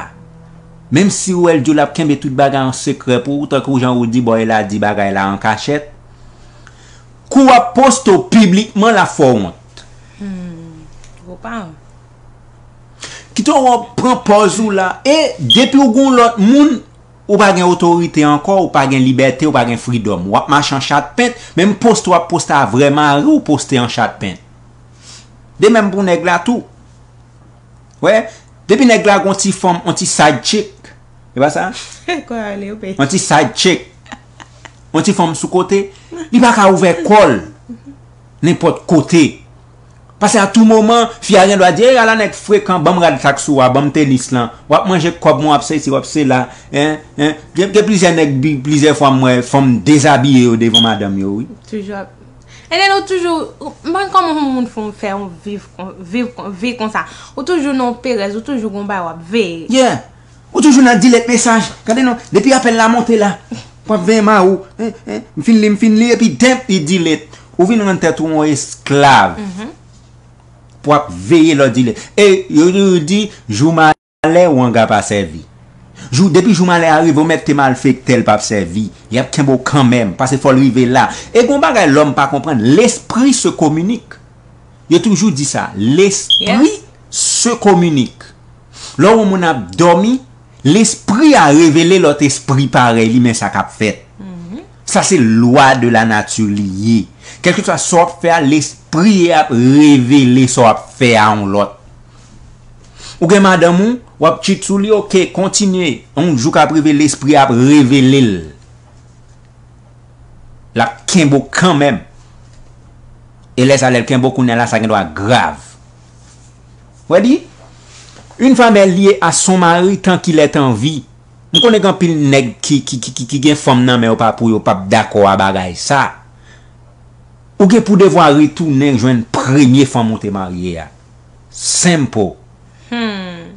menm si ou wè l di w l ap kenbe tout bagay an sekrè pou ou, tankou jan ou di bòy la di bagay la an kachèt, kou w ap poste w piblikman, l ap fè w wont. Hmm. Gwo paran. Kite w ap pran pòz ou la, e depi w gen yon lòt moun, ou pa gen otorite ankò, ou pa gen libète, ou pa gen freedom. W ap mache an chat pent, menm poste w ap poste a vrè mari w poste an chat pent. De menm pou nèg la tou. Wè, depi nèg la gon ti fanm, on ti side chick. E pa sa? Kò ale, ou pe. On ti side chick. On ti fanm sou kote, li pa ka ouvè kò l nenpòt kote. Pase a tou moman, fi a gen dwa di, "Ey, ala nèg frekan, ban m rad sa k sou a, ban m tenis lan. W ap manje kòb mwen, w ap sesi, w ap sela." Hein, hein. Gen, gen plizyè nèg, bi- plizyè fwa m wè fanm dezabiye yo devan madanm yo, wi. Toujou ap. E lè nou toujou, ou- m pa konn kòman yon moun fè yon viv kon- viv kon- vi konsa. Ou toujou nan perèz, ou toujou gon bagay w ap veye. Yeah. Ou toujou nan delete mesaj. Gade non, depi apèl la monte la, w ap veye mari w. Hein, hein, m fin li, m fin li, epi demp, li delete. Ou vin rann tèt ou yon esklav. Mhm. Pou w ap veye lè w delete. E yo toujou di, jou malè, wanga pa sèvi. Jou, depi jou malè a rive, ou mèt te malfektè, l p ap sèvi. Y ap kenbe w kanmenm, pase fò l rive la. E gon bagay lòm pa konprann, l'esprit se communique. Yo toujou di sa, l'esprit Yes. se communique. Lè yon moun ap dòmi, lespri a revele lòt espri parèy li, men sa k ap fèt. Mhm. Sa se lwa de la nature li ye. Kèlkeswa sa w ap fè a, lespri a ap revele sa w ap fè a yon lòt. Ou gen madanm ou, w ap cheat sou li, oke, kontinye. Yon jou k ap rive, lespri a ap revele l. L ap kenbe w kanmenm. E lè sa, lè l kenbe w kounye a la, sa gen dwa grav. Ou wè di? Une femme est liée à son mari tant qu'il est en vie. M konnen gen anpil nèg ki, ki, ki, ki, ki gen fanm nan men yo pa pou yo p ap dakò a bagay sa. Ou gen pou devwa retounen jwenn premye fanm ou te marye a. Simple. Hmm.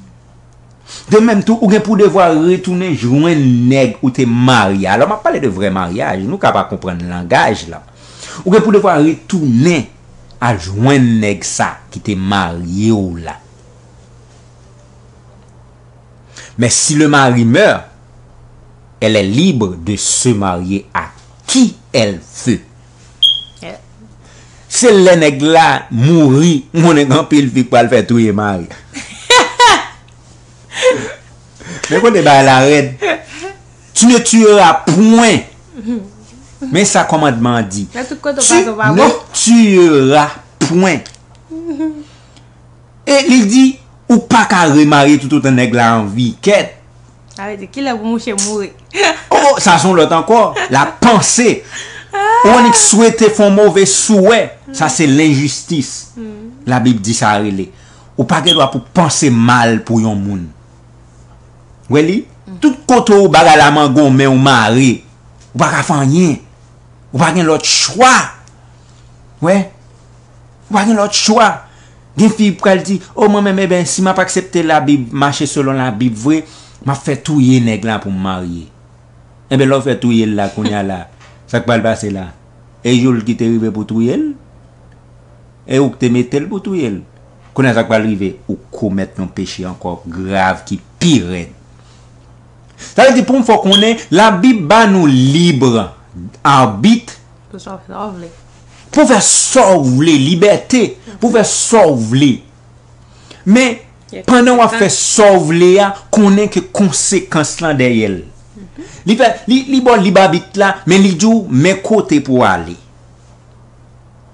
De menm tou, ou gen pou devwa retounen jwenn nèg ou te marye a. Alò, m ap pale de vrè maryaj, nou ka pa konprann langaj la. Ou gen pou devwa retounen al jwenn nèg sa ki te marye w la. Mais si le mari meurt, elle est libre de se marier à qui elle veut. Yeah. Se lè nèg la mouri, m konnen gen anpil fi k pral fè touye mari. Men kote bagay la rèd. Tu ne tueras point. Men sa kòmandman an di. Nan tout kote w pase, w pa vre? Tu ne tueras point. E li di, ou pa ka remarye toutotan nèg la an vi. Kèt. Sa vle di, kilè pou mouche mouri? Oh, sa se yon lòt ankò. La panse. Ou annik swete fè yon move swè. Sa se lenjistis. Labib di sa rele. Ou pa gen dwa pou panse mal pou yon moun. Wè li? Tout kote ou bagay la mangonmen ou mare. Ou pa ka fè anyen. Ou pa gen lòt chwa. Wè? Ou pa gen lòt chwa. Gen fi pral di, o mwen menm, eben, si m ap aksepte Labib, mache selon Labib vre, m ap fè touye nèg la pou m marye. Eben, lè w fè touye l la, kounye a la, sa k pral pase la? E jou l ki te rive pou touye l? E ou k te mete l pou touye l? Kounye a sa k pral rive? Ou komèt yon peche ankò grav ki pi rèd. Sa vle di pou m fè w konnen, Labib ba nou lib abit. Pou sa w fè sa w vle. Pou w fè sa w vle, libète, pou w fè sa w vle. Men, pandan w ap fè sa w vle a, konnen ke konsekans lan dèyè l. Li fè, li, li ba w lib abit la, men li di w, men kote pou w ale.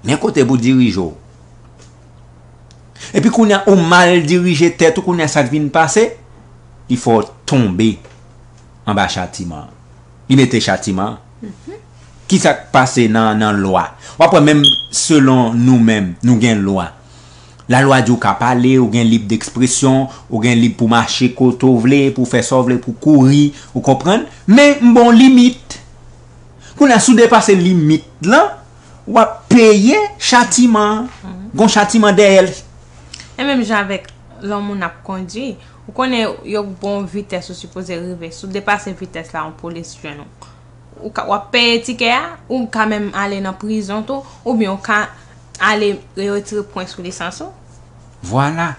Men kote pou w dirije w. Epi kounye a, ou mal dirije tèt ou, kounye a sa k vin pase, li fè w tonbe anba chatiman an. Li mete chatiman an. Ki sa k pase nan, nan lwa? W ap wè menm selon nou menm, nou gen lwa. Lalwa di w ka pale, ou gen lib dekspresyon, ou gen lib pou mache kote w vle, pou fè sa w vle, pou kouri, ou konprann? Men m ba w limit. Kounye a, si w depase limit lan, w ap peye chatiman an. Gon chatiman dèyè l. E menm jan avèk lè yon moun ap kondwi, ou konnen yo bon vitès ou sipoze rive. Si w depase vitès la, yon polis jwenn ou. Ou ka, w ap peye tikè a, ou ka menm ale nan prizon tou, oubyen ou ka ale retire pwen sou lisans ou. Vwala.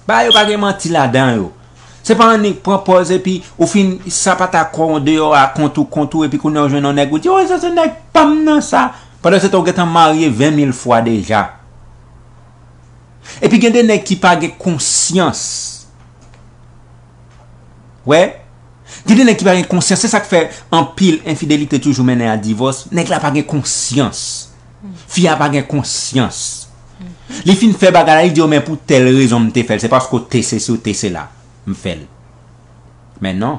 Bagay yo pa gen manti ladan yo. Se pa annik pran pòz epi ou fin sapata kò w deyò a kont ou kont ou epi kounye a w jwenn yon nèg ou di, o sa se nèg pa m nan sa. Pandan se tan ou gentan marye ven mil fwa deja. Epi gen de nèg ki pa gen konsyans. Wè? Gen de nèg ki pa gen konsyans, se sa k fè anpil enfidelite toujou mennen a divòs. Nèg la pa gen konsyans. Fi a pa gen konsyans. Li fin fè bagay la, li di yo men pou tèl rezon m te fè l, se paske w te sesi, w te sela, m fè l. Men non,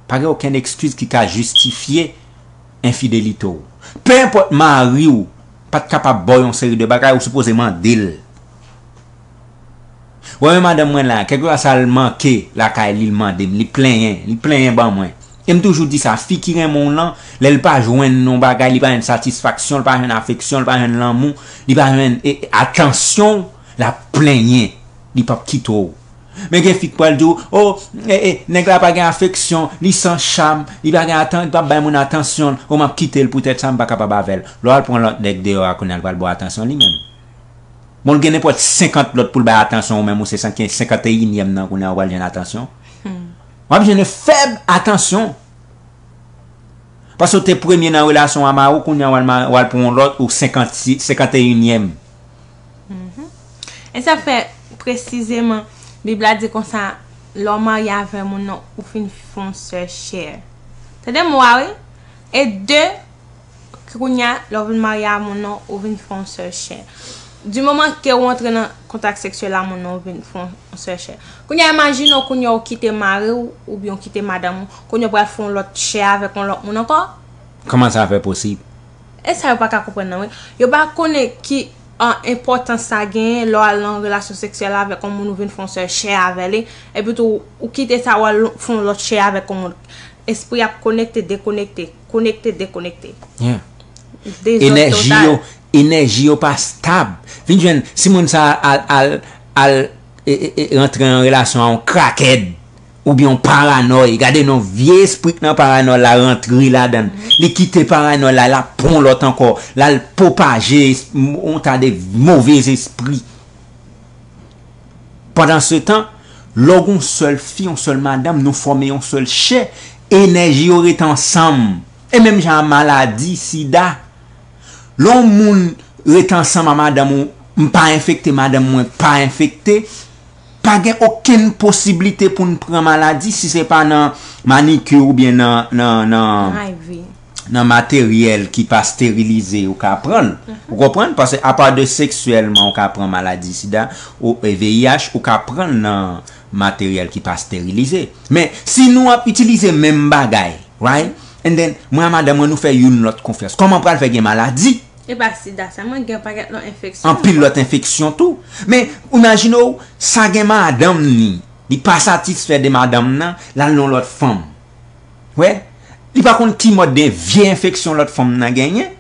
pa gen okenn ekskiz ki ka jistifye enfidelite w. Penenpòt mari w pa t kapab ba w yon seri de bagay, ou sipoze mande l. Wè men madanm mwen la, kèlkeswa sa l manke lakay li, l mande m, li plenyen, li plenyen ban mwen. E m toujou di sa, fi ki renmen w lan, lè l pa jwenn yon bagay, li pa jwenn satisfaksyon, li pa jwenn afeksyon, li pa jwenn lanmou, li pa jwenn e, e, atansyon, l ap plenyen, li p ap kite w. Men gen fi k pral di w, o, e, e, nèg la pa gen afeksyon, li san cham, li pa gen atan, li p ap bay moun atansyon, o m ap kite l poutèt sa, m pa kapab avè l. Lè w al pran lòt nèg deyò a kounye a, l pral ba w atansyon li menm. Bon, l gen nenpòt senkant lòt pou l bay atansyon, ou menm ou se senkant, senkant e inyèm nan kounye a ou pral jwenn atansyon. W ap jwenn fèb atansyon. Paske w te premye nan relasyon an, mari w, kounye a w al ma- w al pran yon lòt, ou senkant, senkant e inyèm. E sa fè presizeman, Bib la di konsa, lè w marye avè moun nan, ou fin fè yon sè chè. Tande mo a wi. E de, kounye a, lè w vin marye a moun nan, ou vin fè yon sè chè. Di moman ke w antre nan kontak seksyèl a moun nan, ou vin fè yon sè chè. Kounye a, imajine w kounye a ou kite mari w, oubyen ou kite madanm ou, kounye a ou pral fè yon lòt chè avèk yon lòt moun ankò. Kòman sa fè posib? E sa yo pa ka konprann nan wi. Yo pa konnen ki an enpòtans sa genyen lè w al nan relasyon seksyèl avèk yon moun ou vin fè yon sèl chè avè li, epi tou ou kite sa w al fè yon lòt chè avèk yon moun. Espri ap konekte, dekonekte, konekte, dekonekte. Yeah. Dezòd Enèji total. Yo, enèji yo pa stab. Vin jwenn, si moun sa al, al, al e, e, e, rantre an relasyon a yon krakèd, oubyen yon paranòy, gade non vye espri k nan paranòy la rantre ladan l. Li kite paranòy la, l ap pran lòt ankò, l al pwopaje es- m- yon ta de move espri. Pandan se tan, lè w gen yon sèl fi, yon sèl madanm, nou fòme yon sèl chè, enèji yo ret ansanm. E menm jan a maladi sida, lè yon moun ret ansanm a madanm ou, m pa enfekte, madanm mwen pa enfekte, pa gen okenn posiblite pou n pran maladi si se pa nan manikir oubyen nan, nan, nan, Ay vi. nan materyèl ki pa sterilize ou ka pran l. Ou konprann? Paske apa de seksyèlman ou ka pran maladi sida ou e V I H, ou ka pran l nan materyèl ki pa sterilize. Men si nou ap itilize menm bagay, right? And then, mwen a madanm mwen nou fè youn lòt konfyans. Kòman pral fè gen maladi? E pa sida sèlman, gen pakèt lòt enfeksyon. Anpil lòt enfeksyon tou. Men, imajine w, sa gen madanm ni, li pa satisfè de madanm nan, l al nan lòt fanm. Wè? Li pa konn ki mòd de vye enfeksyon lòt fanm nan genyen.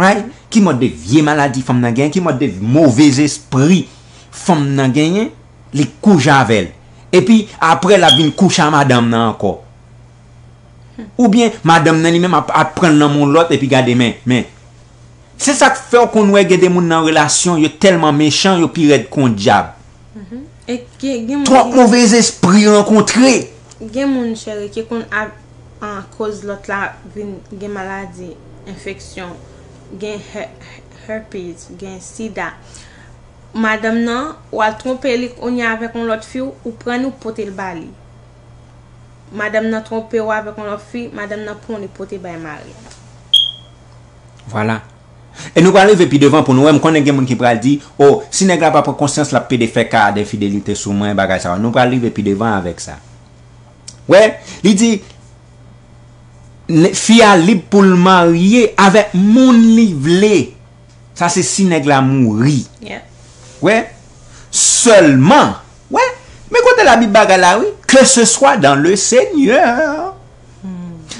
Right? Ki mòd de vye maladi fanm nan genyen, ki mòd de move espri fanm nan genyen, li kouche avè l. Epi, apre, l ap vin kouche a madanm nan ankò. Oubyen, madanm nan li menm ap, ap pran l nan men yon lòt, epi gade, men, men. Se sa k fè w konn wè gen de moun nan relasyon, yo tèlman mechan, yo pi rèd ke yon dyab. E gen, gen moun Twòp ki- move espri rankontre. Gen moun, cheri, ki konn ap an koz lòt la vin gen maladi, enfeksyon, gen he- herpes, gen sida. Madanm nan, w al twonpe li kounye a avèk yon lòt fi, ou pran l, ou pote l ba li. Madanm nan twonpe w avèk yon lòt fi, madanm nan pran w, li pote bay mari. Vwala. E nou pral rive pi devan pou nou wè, m konnen gen moun ki pral di, o, si nèg la pa pran konsyans, l ap pede fè ka denfidelite sou mwen, bagay sa yo. Nou pral rive pi devan avèk sa. Wè, li di, ne- fi a lib pou l marye avèk moun li vle. Sa se si nèg la mouri. Yeah. Wè, sèlman. Wè, men kote Labib bagay la, wi. Que ce soit dans le Seigneur.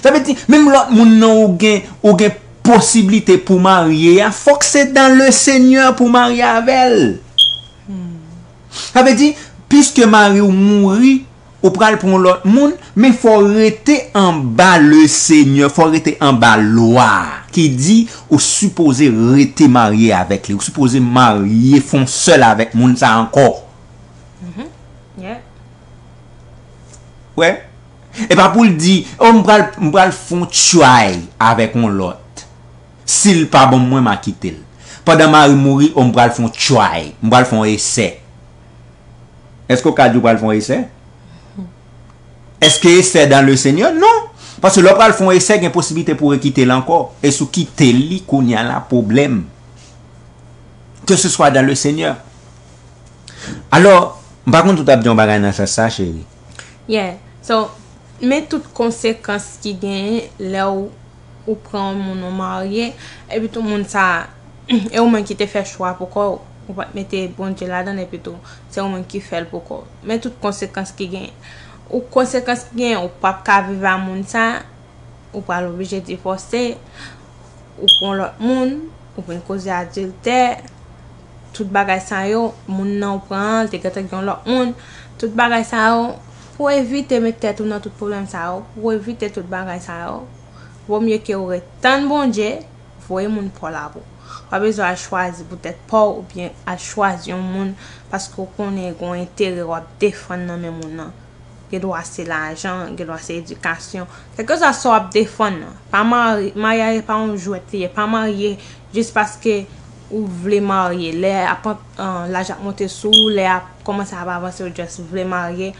Sa vle di, menm lòt moun nan ou gen, ou gen posiblite pou marye a, fòk se dans le Seigneur pou marye avè l. Sa vle di, piske mari w mouri, ou pral pran yon lòt moun, men fò w rete anba le Seigneur, fò w rete anba lwa a, ki di ou sipoze rete marye avèk li, ou sipoze marye fon sèl avèk moun sa ankò. Yeah. Wè? E pa pou l di, oh, m pral, m pral fon try avèk yon lòt. Si l pa bon mwen, m a kite l. Pandan mari mouri, oh, m pral fon try, m pral fon esè. Èske w ka di w pral fè yon esè? Èske esè dans le Seigneur? Non. Paske lè w pral fè yon esè, gen posiblite pou w rekite l ankò. E si w kite li, kounye a la, pwoblèm. Que ce soit dans le Seigneur. Alò, m pa konn si w t ap di yon bagay nan sans sa, cheri. Yeah. So, men tout konsekans ki genyen lè w ou pran yon moun ou marye, epi tou moun sa, e ou menm ki te fè chwa pou kò w, ou pa t mete Bondye ladan l, epi tou, se ou menm ki fè l pou kò w. Men tout konsekans ki genyen. Ou konsekans ki genyen, ou p ap ka viv a moun sa, ou pral oblije divòse, ou pran lòt moun, ou vin koze adiltè, tout bagay sa yo, moun nan ou pran an, li te gentan gen yon lòt moun, tout bagay sa yo, pou w evite met tèt ou nan tout pwoblèm sa yo, pou w evite tout bagay sa yo, vomye ke ou ret tann Bondye, voye moun pa w la pou ou. Ou pa bezwen al chwazi poutèt pa w oubyen al chwazi yon moun paske w konnen gen yon enterè w ap defann nan men moun nan. Gen dwa se lajan, gen dwa se edikasyon. Kèlkeswa sa w ap defann nan. Pa marye, maryaj pa yon jwèt li ye. Pa marye jis paske ou vle marye. Lè ap, laj ap monte sou ou, lè ap kòmanse ap avanse, ou just vle marye,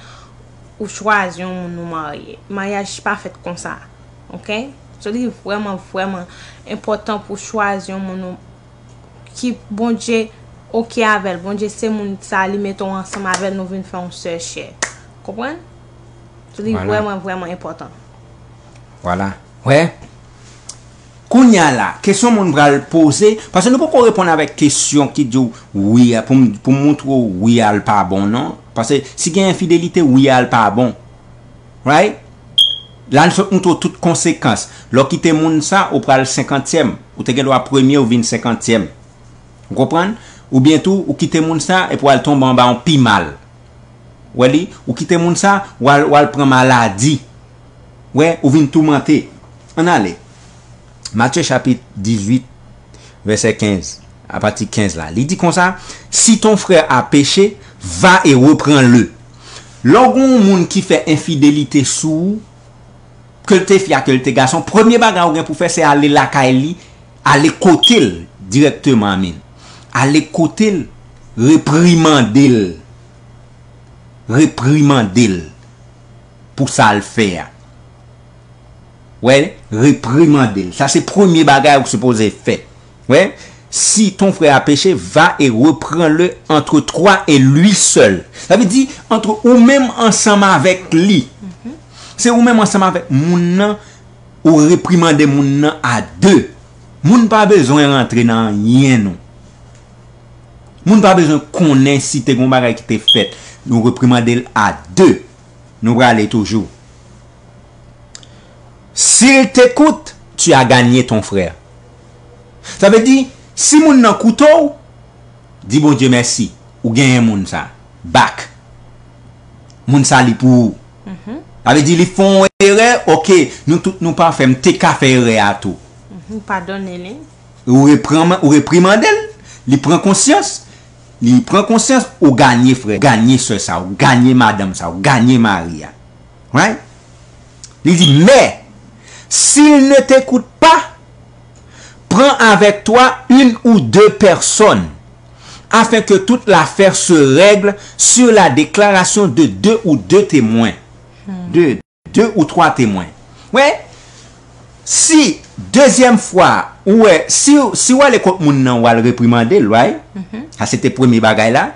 ou chwazi yon moun ou marye. Maryaj pa fèt konsa. Ok? So li vrèman, vrèman enpòtan pou w chwazi yon moun ou ki Bondye oke avè l. Bondye se moun sa li mete w ansanm avè l, nou vin fè yon sèl chè. Konprann? So li vrèman, vrèman enpòtan. Vwala. Wè. Kounye a la, kesyon moun pral poze, paske nou poko reponn avèk kesyon ki di w wi a, pou m, pou m montre w wi a l pa bon non. Paske si gen enfidelite, wi a l pa bon. Right? La n sot montre w tout konsekans. Lè w kite moun sa, ou pral senkantyèm. Ou te gen dwa premye, ou vin senkantyèm. Ou konprann? Oubyen tou, ou kite moun sa, epi w al tonbe anba yon pi mal. Wè li? Ou kite moun sa, w al, w al pran maladi. Wè, ou vin toumante. Ann ale. Matye chapit dizuit, vèsè kenz, apati kenz la. Li di konsa, si ton frère a péché, va et reprends-le. Lè w gen yon moun ki fè enfidelite sou ou, ke l te fi a, ke l te gason, premye bagay ou gen pou fè, se ale lakay li, ale kote l dirèkteman, amen. Ale kote l, reprimande l. Reprimande l pou sa l fè a. Wè, reprimande l. Sa se premye bagay ou sipoze fè. Wè, si ton frère a péché, va et reprends-le entre toi et lui seul. Sa vle di, antre ou menm ansanm avèk li. Se ou menm ansanm avèk moun nan, ou reprimande moun nan a de. Moun pa bezwen rantre nan anyen non. Moun pa bezwen konnen si te gen yon bagay ki te fèt. Nou reprimande l a de. Nou prale toujou. S'il t'écoute, tu as gagné ton frère. Sa vle di, si moun nan koute w, di Bondye mèsi, ou genyen moun sa. Back. Moun sa li pou ou. Sa vle di, li fè yon erè, ok, nou tout nou pa fè, m te ka fè erè a tou. Ou padone li. Ou repranman-, ou reprimande l, li pran konsyans, li pran konsyans, ou ganye frè, ganye sè sa, ou ganye madanm sa, ou ganye mari a. Right? Li di, mais, s'il ne t'écoute pas, prends avec toi une ou deux personnes, afin que toute l'affaire se règle sur la déclaration de deux ou deux témoins. De deux ou trois témoins. Wè, si dezyèm fwa, ou wè, si, si w ale kot moun nan, w al reprimande l, right? Sa se te premye bagay la.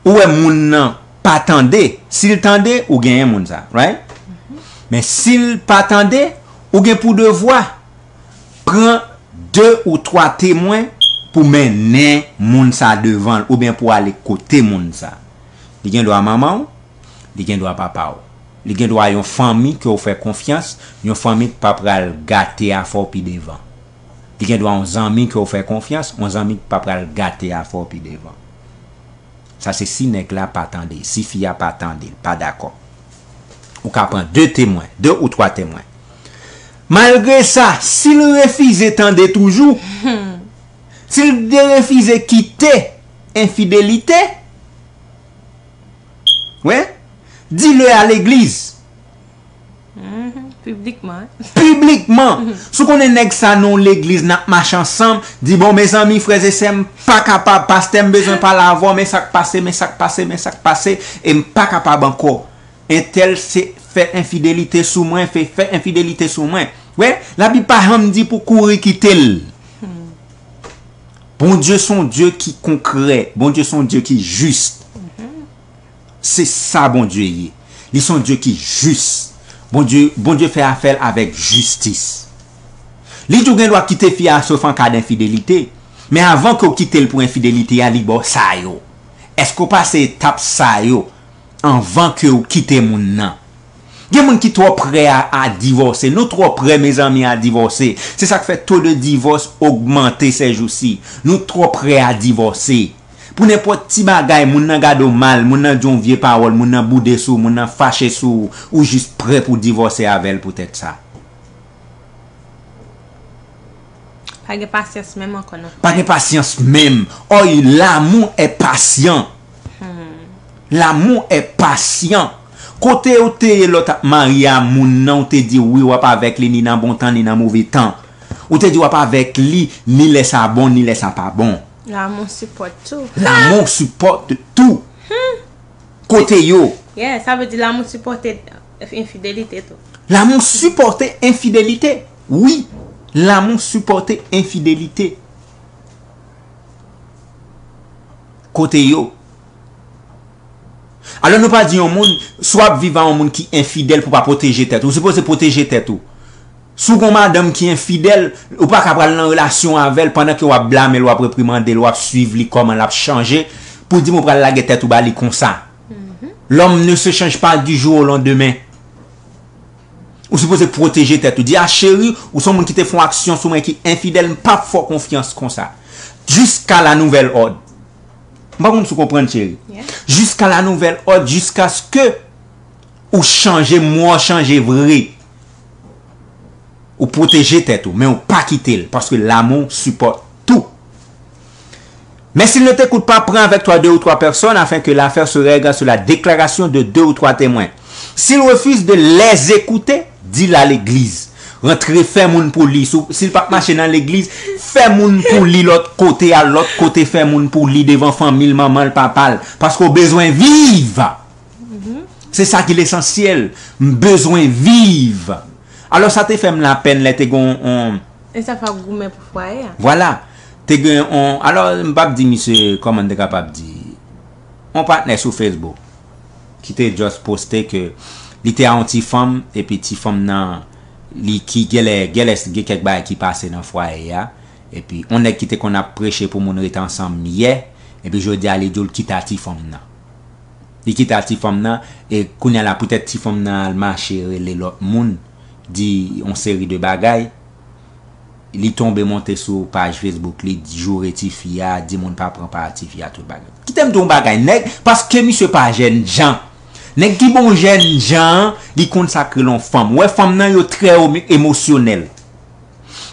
Ou wè moun nan pa tande, si l tande, ou genyen moun sa, right? Men si l pa tande, ou gen pou devwa pran de ou twa temwen pou mennen moun sa devan l oubyen pou ale kote moun sa. Li gen dwa manman w, li gen dwa papa w. Li gen dwa yon fanmi ke w fè konfyans, yon fanmi k pa pral gate afè w pi devan. Li gen dwa yon zanmi ke w fè konfyans, yon zanmi k pa pral gate afè w pi devan. Sa se si nèg la pa tande, si fi a pa tande, l pa dakò. Ou ka pran de temwen, de ou twa temwen. Malgre sa, si l refize tande toujou, si l refize kite enfidelite, wi, di le a legliz. Piblikman. Piblikman. Si w konnen nèg sa nan yon legliz, n ap mache ansanm, di bon, mezanmi, frè e sè, m pa kapab, pastè, m bezwen pale avè w, men sa k pase, men sa k pase, men sa k pase, e m pa kapab ankò. Entèl se fè enfidelite sou mwen, fè, fè enfidelite sou mwen. Wi, Labib pa janm di pou kouri kite l. Bondye se yon Dye ki konkrè. Bondye se yon Dye ki jis. Se sa Bondye ye. Li se yon Dye ki jis. Bondye, Bondye fè afè l avèk jistis. Li di w gen dwa kite fi a sof an ka d enfidelite. Men avan ke w kite l pou enfidelite a, li ba w sa yo. Èske w pase etap sa yo anvan ke w kite moun nan? Gen moun ki twò prè a, a divòse. Nou twò prè, mezanmi, a divòse. Se sa k fè to de divòs ogmante sèjousi. Nou twò prè a divòse. Pou nenpòt ti bagay, moun nan gade w mal, moun nan di w yon vye pawòl, moun nan boude sou w, moun nan fache sou w, ou jis prè pou divòse avè l poutèt sa. Pa gen pasyans menm ankò non. Pa gen pasyans menm. Oy, l'amour est patient. L'amour est patient. Kote ou te ye lè w t ap marye a moun nan, ou te di wi w ap avèk li ni nan bon tan ni nan move tan. Ou te di w ap avèk li ni lè sa bon ni lè sa pa bon. L'amour supporte tout. L'amour supporte tout. Kote yo? Yeah, sa vle di l'amour supporte enfidelite tou. L'amour supporte enfidelite. Wi, l'amour supporte enfidelite. Kote yo? Alò nou pa di yon moun, si w ap viv a yon moun ki enfidèl pou pa pwoteje tèt ou, ou sipoze pwoteje tèt ou. Si w gon madanm ki enfidèl, ou pa ka pral nan relasyon avè l pandan ke w ap blame l, w ap reprimande l, w ap swiv li kòman l ap chanje, pou di m ou pral lage tèt ou ba li konsa. L'homme ne se change pas du jour au lendemain. Ou sipoze pwoteje tèt ou. Di a cheri, ou se yon moun ki te fè yon aksyon sou mwen ki enfidèl, m p ap fè w konfyans konsa. Jiska la nouvèl òd. M pa konn si w konprann cheri. Jiska la nouvèl òd, jiskaske ou chanje, m wè w chanje vre. Ou pwoteje tèt ou, men ou pa kite l, paske l'amour supporte tout. Mais s'il ne t'écoute pas, prends avec toi deux ou trois personnes afin que l'affaire se règle sur la déclaration de deux ou trois témoins. S'il refuse de les écouter, dis-le à l'église. Rantre fè moun pou li. Si l p ap mache nan legliz, fè moun pou li lòt kote a, lòt kote fè moun pou li devan fanmi l, manman l, papa l. Paske w bezwen viv. Se sa ki lesansyèl. M bezwen viv. Alò sa te fè m lapèn lè te gen yon... E sa fè w goumen pou fwaye a. Vwala. Te gen yon... Alò m p ap di misye kòman n te kapab di. Yon patnè sou Facebook ki te just poste ke li te a yon ti fanm, epi ti fanm nan, li ki genlè, genlè gen kèk bagay ki pase nan fwaye a, epi yon nèg ki te konn ap preche pou moun rete ansanm yè, epi jodi a li di w l kite a ti fanm nan. Li kite a ti fanm nan, e kounye a la poutèt ti fanm nan al mache rele lòt moun, di yon seri de bagay, li tonbe monte sou paj Facebook li, joure tifi a, di moun pa pran pa tifi a, tout bagay. Kite m di w yon bagay, nèg, paske misye pa jènjan. Nèg ki bon jènjan an, li konn sa k rele yon fanm. Ou wè fanm nan yo trè emosyonèl.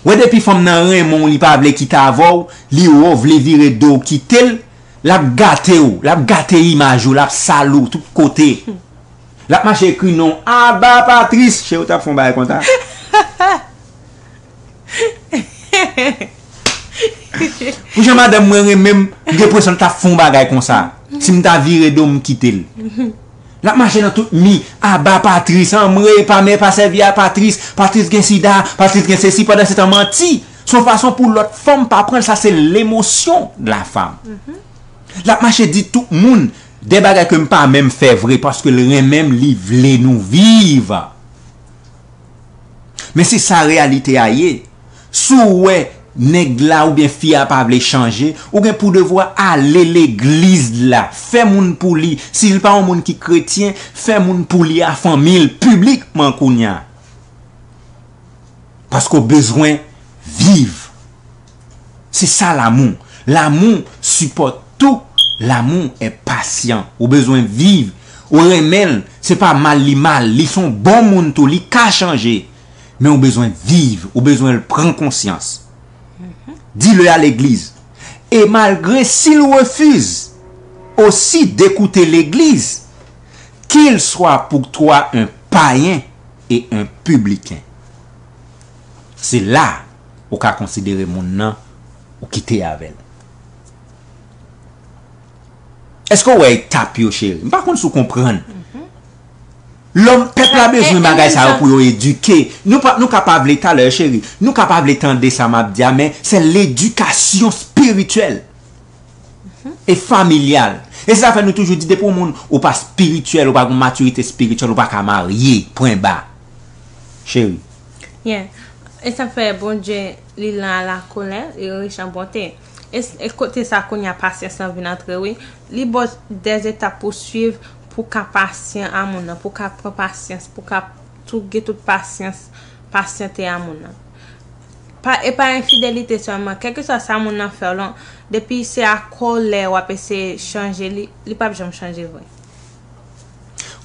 Ou wè depi fanm nan renmen w, li pa vle kite avè w, li wè w vle vire do w kite l, l ap gate w, l ap gate imaj ou, l ap sal ou tout kote. L ap mache ekri non, Aba Patrice, cheri, w t ap fè yon bagay konsa. Pou jan madanm mwen renmen m, m gen enpresyon l t ap fè yon bagay konsa. Si m ta vire do m kite l. L ap mache nan tout mi, Aba Patrice, anmwe, pa men pa sèvi a Patrice, Patrice gen sida, Patrice gen sesi, pandan se tan manti. Se yon fason pou lòt fanm pa pran l, sa se lemosyon de la femme. L ap mache di tout moun de bagay ke m pa menm fè vre, paske l renmen m, li vle nou viv. Men se sa reyalite a ye. Si w wè nèg la oubyen fi a pa vle chanje, ou gen pou devwa ale legliz la, fè moun pou li. Si l pa yon moun ki kretyen, fè moun pou li a fanmi l, piblikman kounye a. Paske w bezwen viv. Se sa lanmou. Lanmou sipòt tou. Lanmou est patient. Ou bezwen viv. Ou renmen l. Se pa mal li mal. Li se yon bon moun tou. Li ka chanje. Men ou bezwen viv. Ou bezwen l pran konsyans. Dis-le à l'église. Et malgré s'il refuse aussi d'écouter l'église, qu'il soit pour toi un païen et un publicain. Se la ou ka konsidere moun nan ou kite avè l. Èske w wè etap yo, cheri? M pa konn si w konprann. Lòm, pèp la bezwen bagay sa yo pou yo edike. Nou pa, nou ka pa vle, talè, cheri, nou ka pa vle tande sa m ap di a, men se ledikasyon espirityèl e familyal. E se sa fè nou toujou di, depi yon moun ou pa espirityèl, ou pa gen matirite espirityèl, ou pa ka marye, pwen ba. Cheri. Yeah. E sa fè Bondye, li lent à la colère, li rich an bonte. E, e kote sa kounye a pasyans lan vin antre, wi. Li ba w dèzetap pou swiv, pou ka pasyan a moun nan, pou ka pran pasyans, pou ka tou gen tout pasyans, pasyante a moun nan. Pa, e pa enfidelite sèlman, kèlkeswa sa moun nan fè w lan, depi se a kòlè w ap eseye chanje li, li p ap janm chanje vre.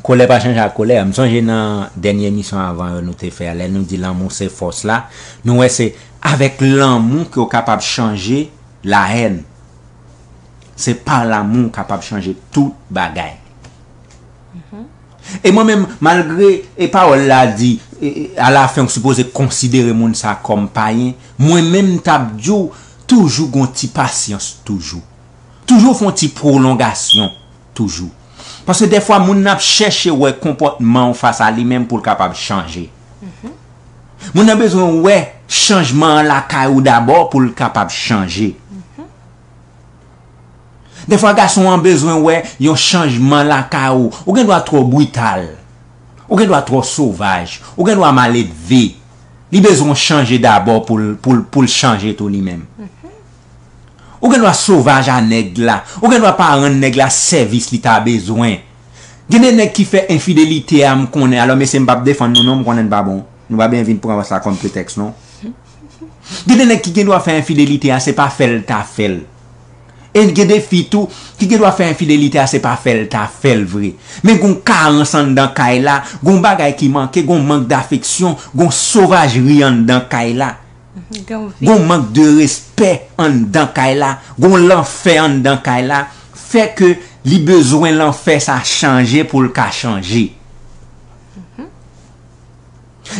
Kòlè pa chanje ak kòlè. M sonje nan dènye emisyon avan yo nou te fè a, lè nou di lanmou se fòs la, nou wè se avèk lanmou ke w kapab chanje lahèn. Se pa lanmou w kapab chanje tout bagay. E mwen menm, malgre e pawòl la di, e, e, alafen ou sipoze konsidere moun sa kòm payen, mwen menm m t ap di w, toujou gon ti pasyans toujou. Toujou fè yon ti pwolongasyon toujou. Paske dèfwa moun nan ap chèche wè konpòtman w fas a li menm pou l kapab chanje. Moun nan bezwen wè chanjman an lakay ou dabò pou l kapab chanje. Dèfwa gason an bezwen wè yon chanjman lakay ou. Ou gen dwa twò brital. Ou gen dwa twò sovaj. Ou gen dwa maledve. Li bezwen w chanje dabò pou l, pou l, pou l chanje tou li menm. Ou gen dwa sovaj a nèg la. Ou gen dwa pa rann nèg la sèvis li ta bezwen. Gen de nèg ki fè enfidelite a m konnen. Alò, mesye, m p ap defann nou non, m konnen n pa bon. Nou pa byen vin pran sa kòm pretèks non. Gen de nèg ki gen dwa fè enfidelite a, se pa fè l ta fè l. E gen de fi tou ki gen dwa fè enfidelite a, se pa fè l ta fè l vre. Men gon karans anndan kay la, gon bagay ki manke, gon mank dafeksyon, gon sovajri anndan kay la. Gon mank de respè anndan kay la, gon lanfè anndan kay la, fè ke li bezwen lanfè sa chanje pou l ka chanje.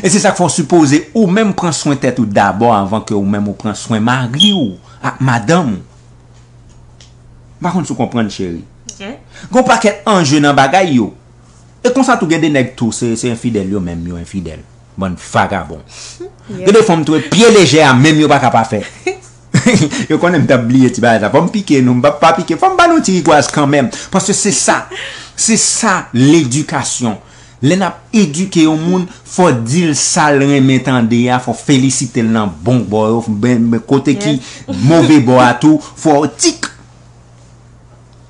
E se sa k fè w sipoze ou menm pran swen tèt ou dabò anvan ke ou menm ou pran swen mari w ak madanm ou. M pa konn si w konprann, cheri. Gen yon pakèt anje nan bagay yo. E konsa tou gen de nèg tou, se, se enfidèl yo menm, yo enfidèl. Bann vagabon. Gen de fanm tou, pye lejè a menm yo pa ka pa fè. Yo konnen m t ap bliye ti bagay sa. Fò m pike nou, m p ap pa pike. Fò m ba nou ti rigwaz kanmenm. Paske se sa. Se sa, ledikasyon. Lè n ap edike yon moun, fò di l sa l renmen tande a, fò felisite l nan bon bò yo, kote ki move bò a tou, fò tik.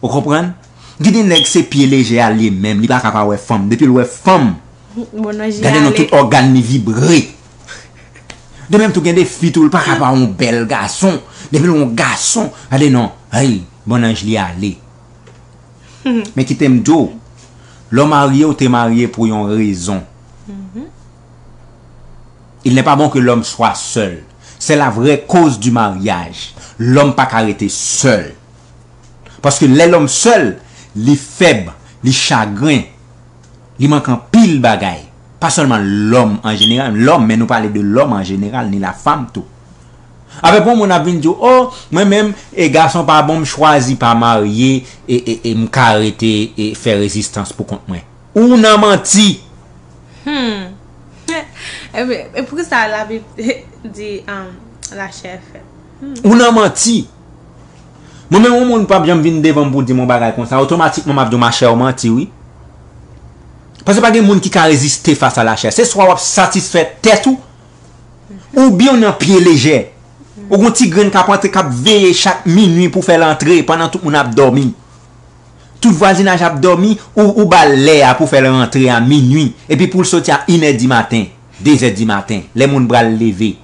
Ou konprann? Gen de nèg se pye lejè a li ye menm, li pa ka pa wè fanm. Depi l wè fanm, gade non, tout ògàn li vibre. De menm tou gen de fi tou, li pa ka pa wè yon bèl gason. Depi l wè yon gason, gade non, ay, bonnanj li ale. Men kite m di w, lè w marye, w te marye pou yon rezon. Il n'est pas bon que l'homme soit seul. C'est la vraie cause du mariage. Lòm pa ka rete sèl. Paske lè lòm sèl, li fèb, li chagren, li manke anpil bagay. Pa sèlman lòm an jeneral, lòm, men nou pale de lòm an jeneral, ni la fanm tou. Avèk yon moun ap vin di w, o, mwen menm, e gason pa bon, m chwazi pa marye, e, e, e m ka rete, e fè rezistans pou kont mwen. Ou nan manti. Hmm. E, e poukisa Labib di um, la chè fèb? Ou nan manti. Mwen menm, yon moun p ap janm vin devan m pou di m yon bagay konsa, otomatikman m ap di w, ma chè, ou manti, wi. Paske pa gen moun ki ka reziste fas a la chè. Se swa w ap satisfè tèt ou, oubyen w nan pye lejè. Ou gon ti grenn k ap antre, k ap veye chak minui pou fè l antre pandan tout moun ap dòmi. Tout vwazinaj ap dòmi, ou, ou ba l lè a pou fè l rantre a minui. Epi pou l soti a inè di maten, dezè di maten, lè moun pral leve.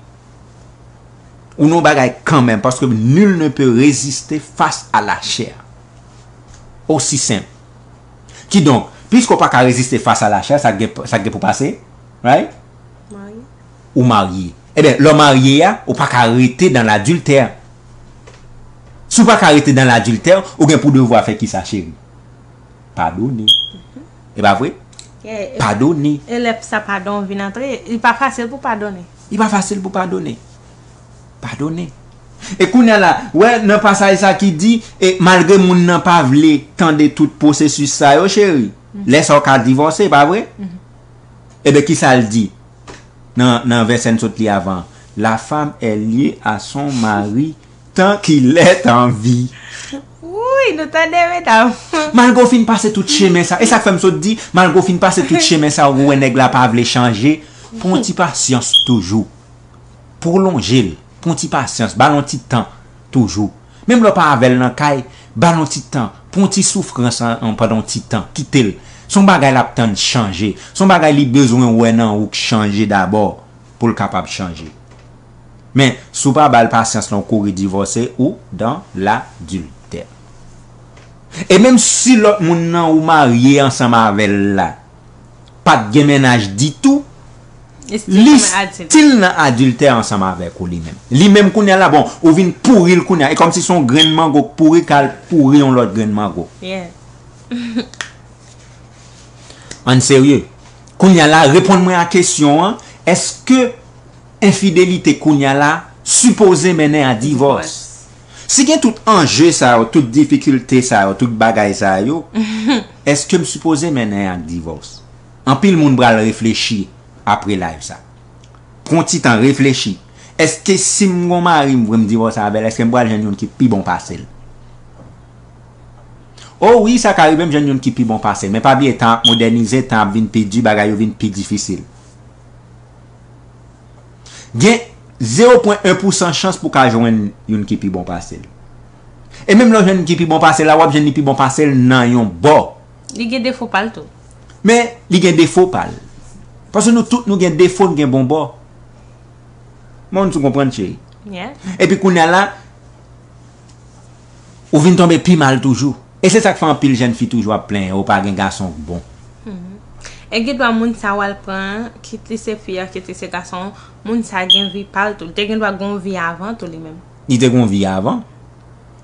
Ou nan yon bagay kanmenm, paske nul ne peut résister face à la chair. Osi senp. Kidonk, piske w pa ka reziste fas a lachè, sa k gen, sa k gen pou pase, right? Ou marye. Ebyen, lè w marye a, ou pa ka rete dan ladiltè. Si w pa ka rete dan ladiltè, ou gen pou devwa fè kisa, cheri? Padone. E pa vre? Padone. E lè sa padon vin antre, li pa fasil pou padone. Li pa fasil pou padone. Padone. E kounye a la, wè nan pasaj sa ki di, e malgre moun nan pa vle tande tout pwosesis sa yo, cheri, lè sa w ka divòse, pa vre? Ebyen, kisa l di nan, nan vèsè n sot li avan? La femme est liée à son mari tant qu'il est en vie. Wi, nou tande, medam. Malgre w fin pase tout chemen sa, e sa k fè m sot di, malgre w fin pase tout chemen sa, ou wè nèg la pa vle chanje, pran yon ti pasyans toujou. Pwolonje l, pran yon ti pasyans, ba l yon ti tan toujou. Menm lè w pa avè l nan kay, ba l yon ti tan, pran yon ti soufrans an, an pandan yon ti tan, kite l. Se yon bagay l ap tann chanje. Se yon bagay li bezwen wè nan ou k chanje dabò pou l kapab chanje. Men, si w pa ba l pasyans lan, ou kouri divòse, ou dan ladiltè. E menm si lòt moun nan ou marye ansanm avè l la pa t gen mennaj ditou, li still nan adiltè ansanm avèk ou li menm. Li menm kounye a la, bon, ou vin pouri l kounye a. E kòmsi se yon grenn mango k pouri k al pouri yon lòt grenn mango. Ann serye. Kounye a la, reponn mwen a kesyon an, èske enfidelite kounye a la sipoze mennen a divòs? Si gen tout anje sa yo, tout difikilte sa yo, tout bagay sa yo, èske m sipoze mennen ak divòs? Anpil moun pral reflechi apre live sa. Pran ti tan reflechi. Èske si m gon mari m vre m divòse avè l, èske m pral jwenn youn ki pi bon pase l? O wi, sa ka rive m jwenn youn ki pi bon pase l, men pa bliye tan ap modènize, tan ap vin pi di, bagay yo vin pi difisil. Gen zewo pwen en pousan chans pou w ka jwenn youn ki pi bon pase l. E menm lè w jwenn youn ki pi bon pase l la, w ap jwenn li pi bon pase l nan yon bò. Li gen defo pa l tou. Men, li gen defo pa l. Paske nou tout nou gen defo, nou gen bon bò. Mwen, si w konprann, cheri. Epi kounye a la, ou vin tonbe pi mal toujou. E se sa k fè anpil jèn fi toujou ap plenyen, ou pa gen gason k bon. E gen dwa moun sa w al pran an, kit li se fi an, kit li se gason an, moun sa gen vi pa l tou. Li te gen dwa gen yon vi avan tou li menm. Li te gen yon vi avan,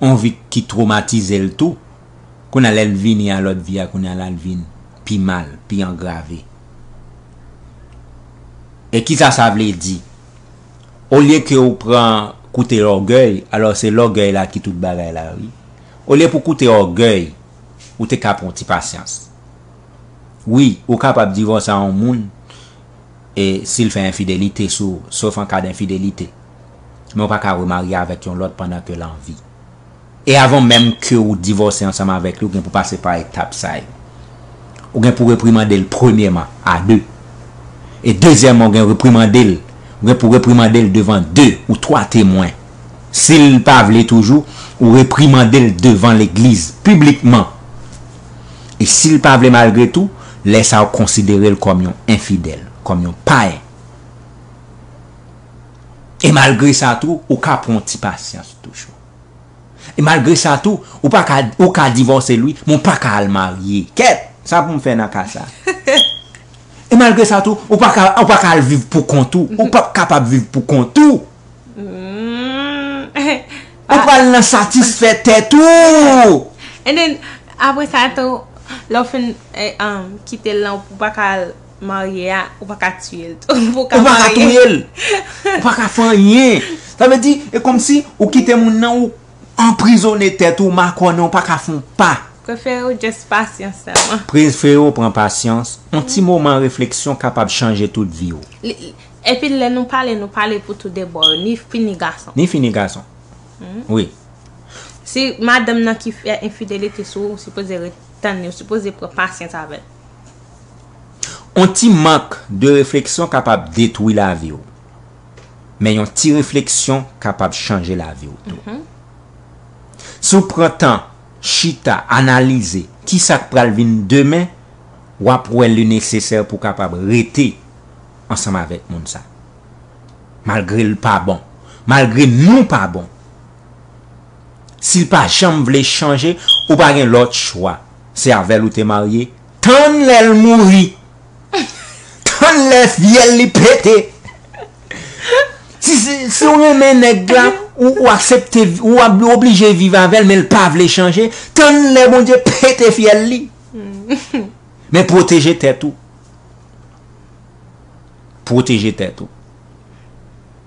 yon vi ki twomatize l tou. Kounye a lè l vini a lòt vi a, kounye a la l vin pi mal, pi angrave. E kisa sa vle di? Olye ke ou pran koute ògèy, alò se lògèy la ki tout bagay la, wi. Olye pou koute ògèy, ou te ka pran yon ti pasyans. Wi, ou kapab divòse a yon moun, e si l fè enfidelite sou, sof an ka d enfidelite. Men ou pa ka remarye avèk yon lòt pandan ke l an vi. E avan menm ke ou divòse ansanm avèk li, ou gen pou pase pa etap sa yo. Ou gen pou reprimande l premyèman, a de. E dezyèmman, ou gen reprimande l. Ou gen pou reprimande l devan de ou twa temwen. Si l pa vle toujou, ou reprimande l devan legliz, piblikman. E si l pa vle malgre tou, lè sa a ou konsidere l kòm yon enfidèl, kòm yon payen. E malgre sa tou, ou ka pran yon ti pasyans toujou. E malgre sa tou, ou pa ka, ou ka divòse l wi, men ou pa ka al marye. Kèt! Sa pou m fè nan ka sa? E malgre sa tou, ou pa ka, ou pa ka al viv pou kont ou. Ou p ap kapab viv pou kont ou. Ou pral nan satisfè tèt ou. And then, apre sa tou, lè w fin, eh, um, kite l lan, ou pa ka al marye a, ou pa ka tiye l tou. Ou pa ka touye l. Ou pa ka fè anyen. Sa vle di, e kòmsi ou kite moun nan, ou anprizone tèt ou, makònen, ou pa ka fè yon pa. Prefere w just pasyans sèlman. Prefere w pran pasyans. Yon ti moman refleksyon kapab chanje tout vi w. Li, epi lè nou pale, nou pale pou tou de bò yo, ni fi ni gason. Ni fi ni gason. Wi. Si madanm nan ki fè enfidelite sou ou, ou sipoze ret tann li, ou sipoze pran pasyans avè l. Yon ti mank de refleksyon kapab detwi lavi w. Men yon ti refleksyon kapab chanje lavi w tou. Si w pran tan, chita, analize kisa k pral vin demen, w ap wè li nesesè pou w kapab rete ansanm avèk moun sa. Malgre l pa bon. Malgre nou pa bon. Si l pa janm vle chanje, ou pa gen lòt chwa. Se avè l ou te marye. Tann lè l mouri. Tann lè fyèl li pete. Si, si, si w renmen nèg la, ou, ou aksepte, ou ob- oblije viv avè l, men l pa vle chanje, tann lè Bondye pete fyèl li. Men pwoteje tèt ou. Pwoteje tèt ou.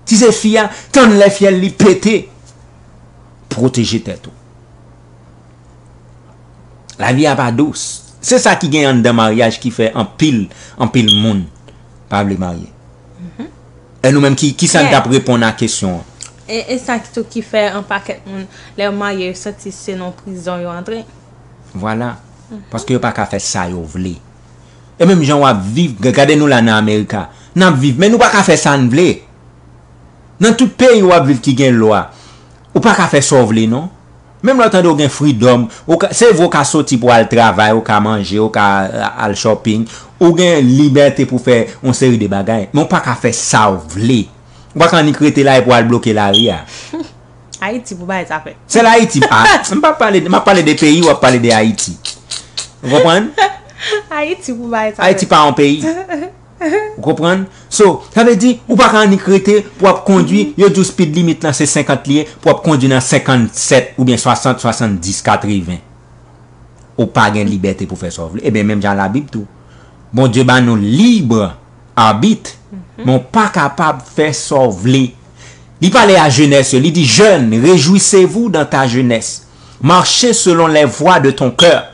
Si se fi a, tann lè fyèl li pete. Pwoteje tèt ou. Lavi a pa dous. Se sa ki gen anndan maryaj ki fè anpil, anpil moun pa vle marye. E nou menm ki, ki sa n t ap reponn a kesyon an? E, e sa ki tou ki fè yon pakèt moun, lè yo marye, yo santi se nan prizon yo antre. Vwala. Paske yo pa ka fè sa yo vle. E menm jan w ap viv, gade nou la nan Amerika. N ap viv, men nou pa ka fè sa n vle. Nan tout peyi w ap viv ki gen lwa, ou pa ka fè sa w vle non. Menm lè w tande w gen freedom, ou ka, se vre w ka soti pou al travay, ou ka manje, ou ka al shopping, ou gen libète pou fè yon seri de bagay, men w pa ka fè sa w vle. Ou pa ka annik rete la epi w al bloke lari a. Ayiti pou bagay sa fèt. Sèl Ayiti. M pa pale, m ap pale de peyi, w ap pale de Ayiti. Ou konprann? Ayiti pou bagay sa fèt. Ayiti pa yon peyi. Ou konprann? So, sa vle di, ou pa ka annik rete pou w ap kondwi, yo di w speed limit lan se senkant li ye, pou w ap kondwi nan senkannsèt oubyen swasant, swasanndis, katreven. Ou pa gen libète pou fè sa w vle. Ebyen, menm jan Labib tou. Bondye ba nou libre arbitre, men w pa kapab fè sa w vle. Li pale a jenès yo, li di, jeunes, réjouissez-vous dans ta jeunesse. Marchez selon les voies de ton cœur.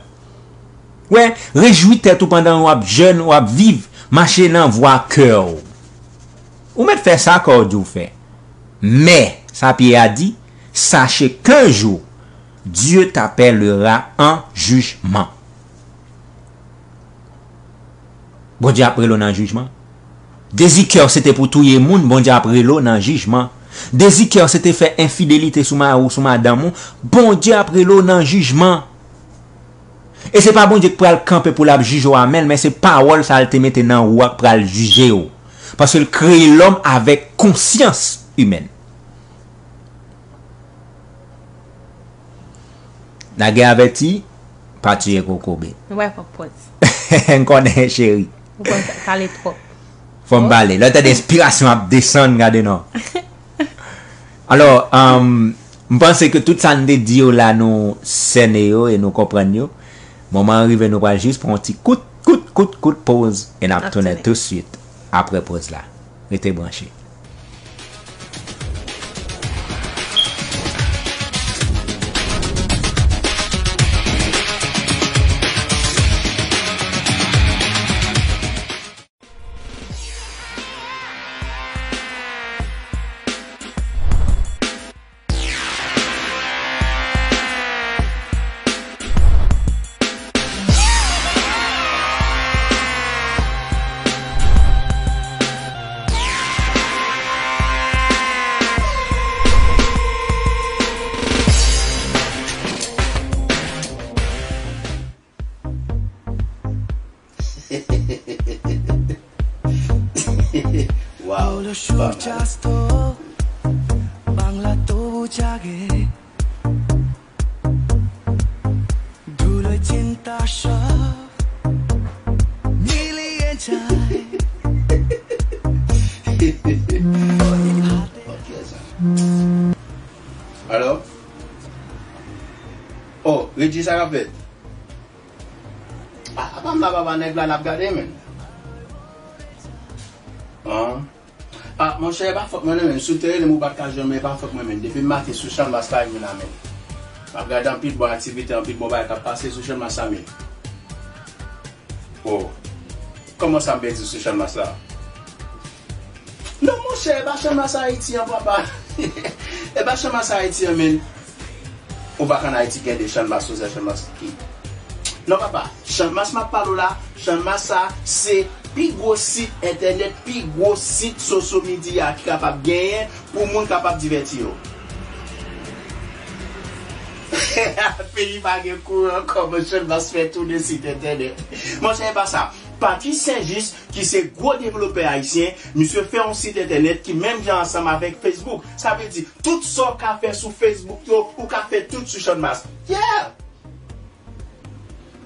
Wè, rejwi tèt ou pandan w ap jèn, w ap viv, mache nan vwa kè w. Ou mèt fè sa kè w di w fè. Mè, sa Pyè a di, sachez qu'un jour, Dieu t'appellera en jugement. Bondye ap rele w nan jijman. Dezi kè w se te pou touye moun, Bondye ap rele w nan jijman. Dezi kè w se te fè enfidelite sou mari w, sou madanm ou, Bondye ap rele w nan jijman. E se pa Bondye k pral kanpe pou l ap jije w a men l, men se pawòl sa l te mete nan ou a k pral jije w. Paske l kreye lòm avèk konsyans imèn. Lagè avèti, pa tiye kokobe. Ou wè fòk pòz. M konnen cheri. Ou pale twòp. Fò m pale. Lè w tande enspirasyon ap desann, gade non. Alò, um, m panse ke tout sa n te di yo la nou sène yo e nou konprann yo. Moman an rive nou pral jis pran yon ti kout, kout, kout, kout poz e n ap tounen touswit apre poz la. Rete branche. Wow, pa mal. Alo? Oh, Reggie, sa k ap fèt? Ah, apa m la papa, nèg la n ap gade menm. Ah. Ah, monchè, e pa fòt mwen non, menm. Si w te rele m, ou pa t ka jwenn mwen, e pa fòt mwen menm. Depi m maten sou Channmas la, m vin la menm. M ap gade anpil bon aktivite, anpil bon bagay k ap pase sou Channmas la menm. Oh. Kòman sa m pèdi sou Channmas la? Non, monchè, e pa Channmas Ayiti an, papa. E pa Channmas Ayiti an, menm. Ou pa konn Ayiti gen de Channmas, ou se Channmas ki? Non, papa, Channmas m ap pale w la, Channmas sa, se pi gwo sit entènèt, pi gwo sit social media ki kapab genyen pou moun kapab divèti yo. Peyi pa gen kouran ankò, monchè, Channmas fè tounen sit entènèt. Monchè, e pa sa. Patrice Saint-Just, ki se gwo devlopè ayisyen, misye fè yon sit entènèt ki menm jan ansanm avèk Facebook. Sa vle di, tout sa w ka fè sou Facebook yo, ou ka fè tout sou Channmas. Yeah!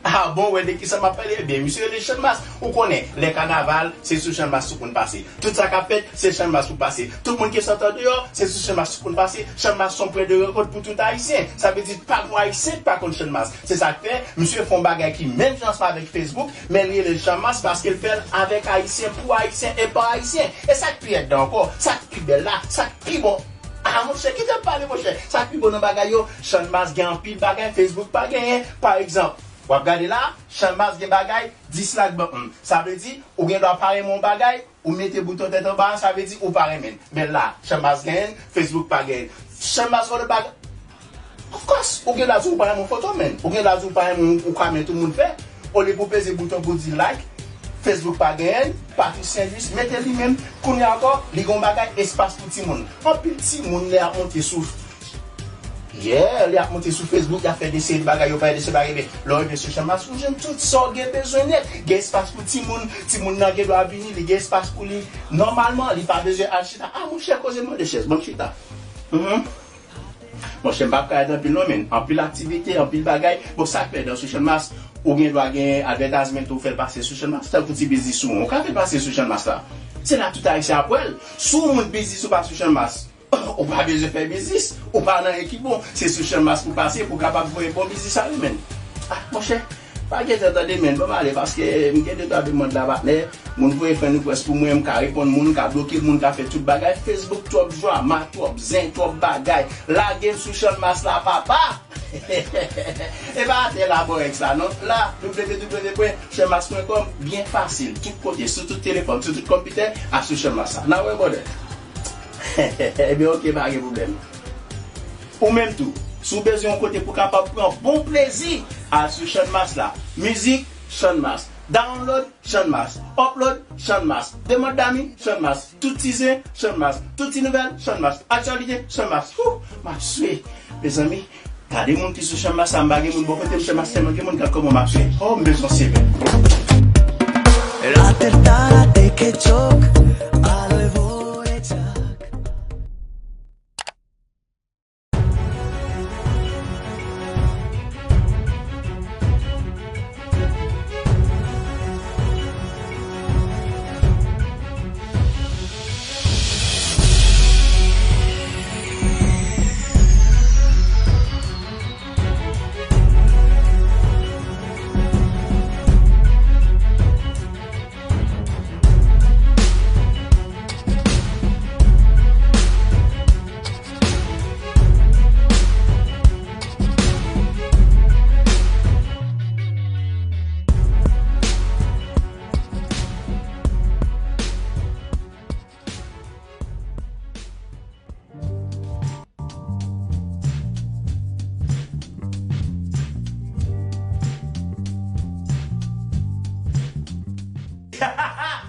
Ah bon, wè de kisa m ap pale? Ebyen, misye rele Channmas. Ou konnen, lè kanaval, se sou Channmas ou konn pase. Tout sa k ap fèt, se Channmas pou pase. Tout moun ki sot andeyò, se sou Channmas ou konn pase. Channmas se yon pwen de rankont pou tout Ayisyen. Sa vle di, pa gon Ayisyen ki pa konn Channmas. Se sa k fè, misye fè yon bagay ki menm jan ansanm avèk Facebook, men li rele l Channmas paske l fè l avèk Ayisyen, pou Ayisyen e pa Ayisyen. E sa k pi èd la ankò, sa k pi bèl la, sa k pi bon. Ah, monchè, kite m pale, monchè. Sa k pi bon nan bagay yo, Channmas gen anpil bagay Facebook pa genyen. Pa egzanp, w ap gade la, Channmas gen bagay, dislike button. Sa vle di, ou gen dwa pa renmen yon bagay, ou mete bouton tèt anba a, sa vle di ou pa renmen l. Men la, Channmas genyen l, Facebook pa genyen l. Channmas vòlè bagay. Of course, ou gen dwa di ou pa renmen yon foto, men. Ou gen dwa di ou pa renmen yon, yon kòmantè moun fè. Olye pou peze bouton pou di like, Facebook pa genyen l, Patrice Saint-Just mete li menm. Kounye a ankò, li gen yon bagay espas pou timoun. Anpil timoun lè y ap monte sou, yeah, lè y ap monte sou Facebook, y ap fè de seri de bagay, yo pa de seri bagay, men lè w rive sou Channmas, ou jwenn tout sa w gen bezwen nèt. Gen espas pou timoun, timoun nan gen dwa vini, li gen espas pou li. Nòmalman, li pa bezwen al chita. Ah, monchè, koze mande chèz, ban m chita. Mhm. Monchè, m p ap ka rete anpil non, men anpil aktivite, anpil bagay. Bon, sa k fè dan sou Channmas, ou gen dwa gen advertisement ou fè l pase sou Channmas. Tankou ti biznis ou, ou ka fè l pase sou Channmas la. Se la tout Ayisyen ap wè l. Si yon moun biznis ou pa sou Channmas, ou pa bezwen fè biznis. Ou pa nan anyen ki bon. Se sou Channmas pou pase, pou kapab voye bon biznis a yo, men. Ah, monchè, pa gen tan tande, men. Ban m ale, paske m gen de twa demann la, patnè. Moun voye friend request pou mwen, m ka reponn moun, m ka bloke moun, m ka fè tout bagay. Facebook twòp jwa, ma twòp zen, twòp bagay. Lage m sou Channmas la, papa! E pa atè la, Borex la, non. La, w w w pwen channmas pwen kòm, byen fasil. Tout kote, sou tout telefòn, sou tout konpitè, a sou Channmas la. N a wè, brother. Ebyen, oke, pa gen pwoblèm. Ou menm tou, si w bezwen yon kote pou w kapab pran bon plezi, al sou Channmas la. Mizik, Channmas. Download, Channmas. Upload, Channmas. Demann dami, Channmas. Tout ti zen, Channmas. Tout ti nouvèl, Channmas. Aktyalite, Channmas. Hou, m ap swe. Mezanmi, gade moun ki sou Channmas la, m pa gen moun bò kote m, Channmas tèlman gen moun, gad kòman m ap swe. Oh, m bezwen seve. Atentare che choke, allora vorrei già.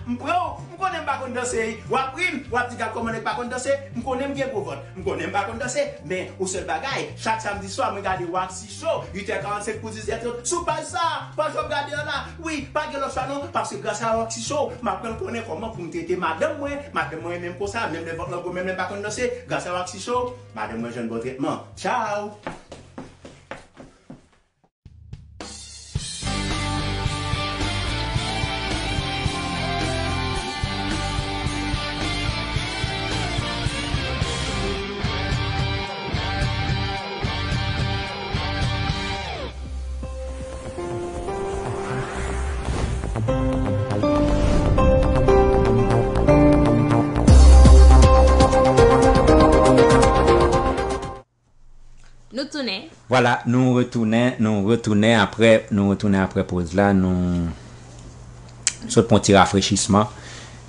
M pran w, m konnen m pa konn danse, wi. W ap ri m, w ap di gad kòman nèg pa konn danse, m konnen m gen gwo vant, m konnen m pa konn danse, men yon sèl bagay, chak samdi swa mwen gade Waxy Show, uit è karannsenk pou diz è trant, sou paj sa, paj w ap gade an la, wi, pa gen lòt chwa non, paske gras a Waxy Show, m ap pran l konnen kòman pou m trete madanm mwen, madanm mwen renmen m konsa, menm lè vant lan gwo, menm lè m pa konn danse, gras a Waxy Show, madanm mwen jwenn bon tretman. Tchao! Nou tounen. Vwala, nou retounen, nou retounen apre, nou retounen apre poz la, nou sot pran ti rafrechisman.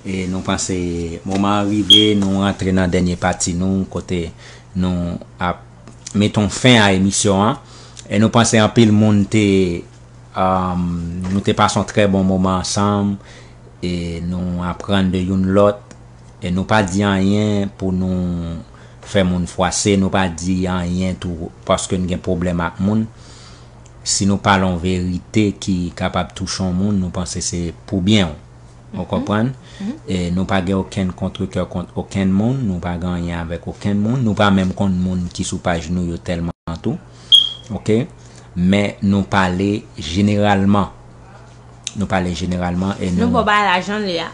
E nou panse moman an rive, nou rantre nan dènye pati nou, kote nou ap met yon fen a emisyon an. E nou panse anpil moun te, um, nou te pase yon trè bon moman ansanm. e nou aprann de youn lòt, e nou pa di anyen pou nou fè moun fwase, nou pa di anyen tou paske n gen pwoblèm ak moun. Si nou pale yon verite ki kapab touche yon moun, nou panse se pou byen w. Ou konprann? E nou pa gen okenn kontrekè kont okenn moun, nou pa gen anyen avèk okenn moun, nou pa menm konn moun ki sou paj nou yo tèlman tou. Oke? Men nou pale jeneralman. Nou pale jeneralman e Nou nou, ba w lajan li a.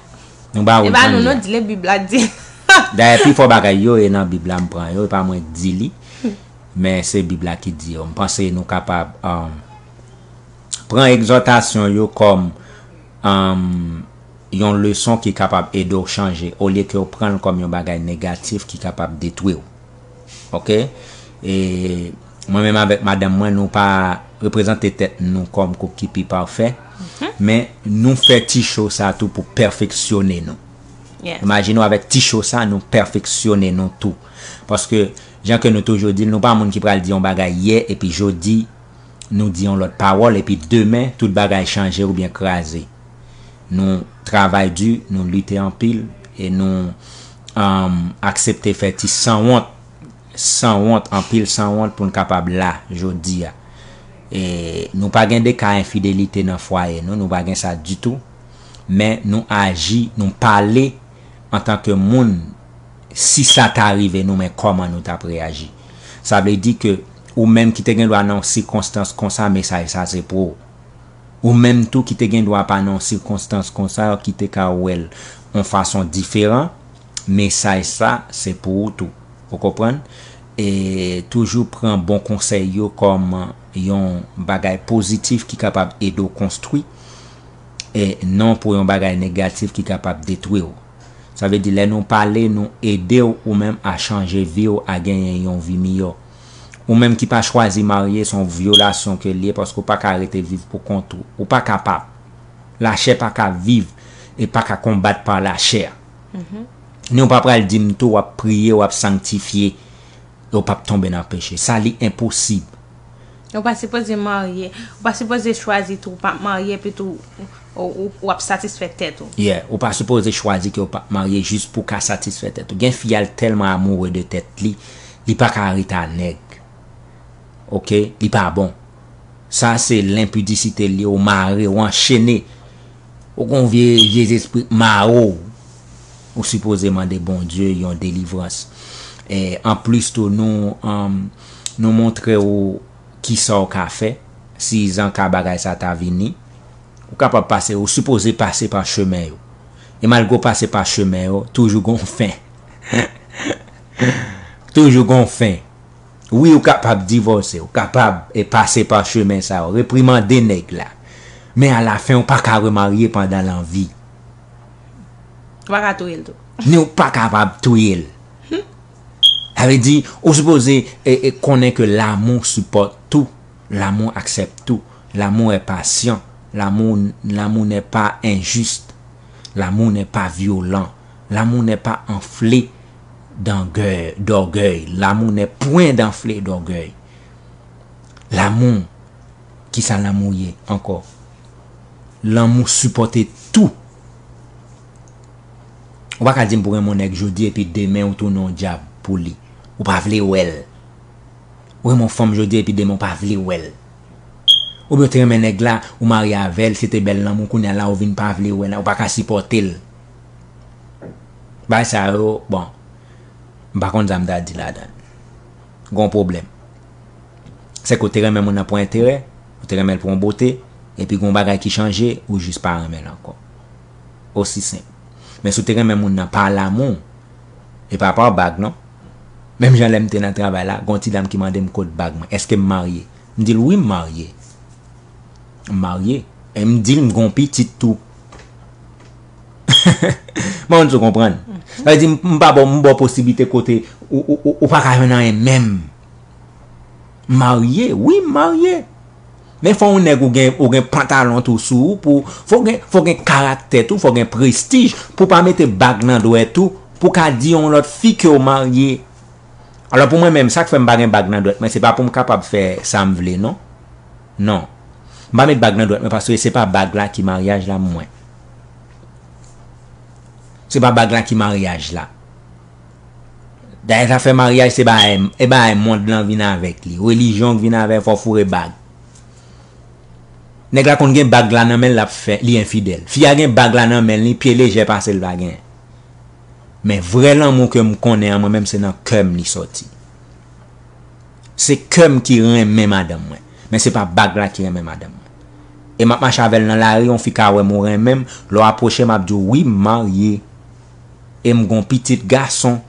Nou ba w E ba jan nou li non, a. Di le Bib la di. Dayè, pifò bagay yo e nan Bib la m pran yo, e pa mwen k di li. Men se Bib la ki di yo. M panse nou kapab um, pran egzòtasyon yo kòm um, yon leson ki kapab ede w chanje, olye ke w pran l kòm yon bagay negatif ki kapab detwi w. Oke? E mwen menm avèk madanm mwen, nou pa reprezante tèt nou kòm koup ki pi pafè, men nou fè ti cho sa tou pou pèfeksyone nou. Imajine w avèk ti cho sa, nou pèfeksyone nou tou. Paske, jan ke nou toujou di l, nou pa moun ki pral di yon bagay yè epi jodi, nou di yon lòt pawòl epi demen, tout bagay chanje oubyen kraze. Nou travay di, nou lite anpil e nou um, aksepte fè ti sanwont, sanwont, anpil sanwont pou n kapab la jodi a. E nou pa gen de ka enfidelite nan fwaye nou, nou pa gen sa ditou. Men nou aji, nou pale antanke moun, si sa ta rive nou, men kòman nou t ap reyaji? Sa vle di ke ou menm ki te gen dwa nan yon sikonstans konsa, mesaj sa se pou ou. Ou menm tou ki te gen dwa pa nan yon sikonstans konsa, ki te ka wè l yon fason diferan, mesaj sa se pou ou tou. Ou konprann? E toujou pran bon konsèy yo kòm yon bagay pozitif ki kapab ede w konstwi, e non pou yon bagay negatif ki kapab detwi w. Sa vle di, lè nou pale, nou ede w ou menm a chanje vi w, a genyen yon vi miyò. Ou menm ki pa chwazi marye, se yon vyolasyon ke l ye, paske w pa ka rete viv pou kont ou. Ou pa kapab. Lachè pa ka viv e pa ka konbat pa lachè. Ni w pa pral di m tou w ap priye, w ap sanktifye, e w p ap tonbe nan peche. Sa li enposib. Ou pa sipoze marye, ou pa sipoze chwazi tou w p ap marye epi tou w, w, w ap satisfè tèt ou. Yeah, ou pa sipoze chwazi ke w p ap marye jis pou w ka satisfè tèt ou. Gen fi a l tèlman amoure de tèt li, li pa ka rete a nèg. Oke? Li pa bon. Sa se lenpidisite l ye, ou mare, ou anchene. Ou gon vye, vye zespri k mare w. Ou sipoze mande Bondye yon delivrans. E anplis tou, nou, um, nou montre w kisa w ka fè si jan ka bagay sa ta vini. Ou kapab pase, ou sipoze pase pa chemen yo. E malgre w pase pa chemen yo, toujou gon fen. Toujou gon fen. Wi, ou kapab divòse, ou kapab e pase pa chemen sa yo, reprimande nèg la. Men alafen, ou pa ka remarye pandan l an vi. Ou pa ka touye l tou. Ni ou pa kapab touye l. Sa vle di, ou sipoze e, e konnen ke l'amour supporte tout, l'amour accepte tout, l'amour est patient, l'amour, l'amour n'est pas injuste, l'amour n'est pas violent, l'amour n'est pas enflé d'orgueil, d'orgueil, l'amour n'est point d'enflé d'orgueil. L'amour, kisa lanmou ye ankò? Lanmou sipòte tou. Ou pa ka di m pou renmen yon nèg jodi epi demen ou tounen yon dyab pou li. Ou pa vle wè l. Ou renmen yon fanm jodi epi demen ou pa vle wè l. Oubyen ou te renmen nèg la, ou marye avè l, se te bèl lanmou, kounye a la ou vin pa vle wè l, ou pa ka sipòte l. Bagay sa yo, bon, m pa konn sa m ta di ladan l. Gon pwoblèm. Se ke w te renmen moun nan pou enterè, ou te renmen l pou yon bote, epi gon bagay ki chanje, ou jis pa renmen l ankò. Osi senp. Men si w te renmen moun nan pa lamou, e pa pa bag non. Menm jan lè m te nan travay la, gon ti dam ki mande m kot bag mwen, èske m marye? M di l wi m marye. M marye. E m di l m gon pitit tou. Mwen menm si w konprann. Sa vle di m, m pa ba w, m ba w posiblite kote ou, ou, ou, ou pa ka jwenn anyen menm. M marye, wi m marye. Men fò w nèg ou gen, ou gen pantalon tou sou ou, pou, fò w gen, fò w gen karaktè tou, fò w gen prestij, pou w pa mete bag nan dwèt ou, pou w ka di yon lòt fi ke w marye. Alò pou mwen menm, sa k fè m pa gen bag nan dwèt mwen, se pa pou m kapab fè sa m vle non. Non. M pa met bag nan dwèt mwen paske se pa bag la ki maryaj la mwen. E pa bag la ki maryaj la. Dayè zafè maryaj se bagay, e bagay mond lan vin avèk li. Relijyon k vin avè fò w foure bag. Nèg la konn gen bag la nan men l, l ap fè li enfidèl. Fi a gen bag la nan men li, pye lejè pase l pa gen. Men vrè lanmou ke m konnen an mwen menm se nan kè m li sòti. Se kè m ki renmen madanm mwen. Men se pa bag la ki renmen madanm mwen. E m ap mache avè l nan lari, yon fi ka wè m ou renmen m, lè w apwoche m ap di w wi m marye. E m gon pitit gason.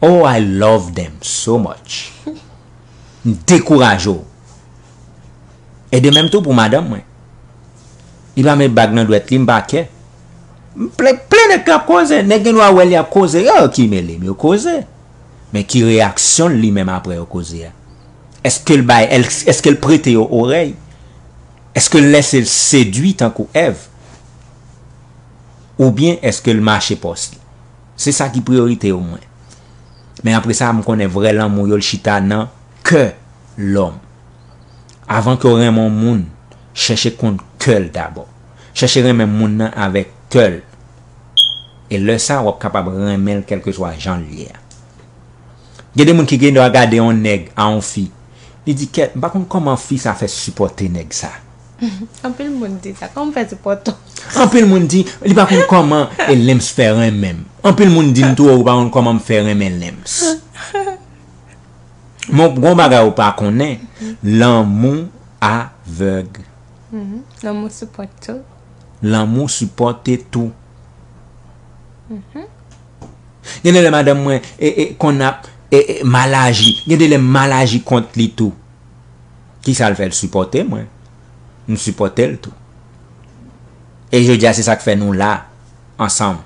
Oh, I love them so much. M dekouraje w. E de menm tou pou madanm mwen. Li pa met bag nan dwèt li, m pa kè. M plen, plen nèg k ap koze. Nèg gen dwa wè li ap koze. Yo ki mele m, yo koze. Men ki reyaksyon l li menm apre yo koze a? Èske l bay, èske l prete yo orèy? Èske l lèse l sedui tankou Èv? Oubyen èske l mache pòs li? Se sa ki priyorite yo mwen. Men apre sa, m konnen vrè lanmou yo, l chita nan kè lòm. Avan ke w renmen yon moun, chèche konn kè l dabò. Chèche renmen moun nan avèk kè l. E lè sa, w ap kapab renmen l kèlkeswa jan l ye a. Gen de moun ki gen dwa gade yon nèg a yon fi. Li di, kèt, m pa konn kòman fi sa fè sipòte nèg sa. Anpil moun di sa. Kòman m fè sipòte w? Anpil moun di, li pa konn kòman e Lems fè renmen m. Anpil moun di m tou, ou pa konn kòman m fè renmen Lems. Mon, gon bagay ou pa konnen, lanmou avèg. Mhm. Lanmou sipòte tou. Lanmou sipòte tou. Mhm. Gen de lè madanm mwen e, e, konn ap e, e, mal aji. Gen de lè m mal aji kont li tou. Kisa l fè? L sipòte mwen. M sipòte l tou. E jodi a, se sa k fè nou la, ansanm,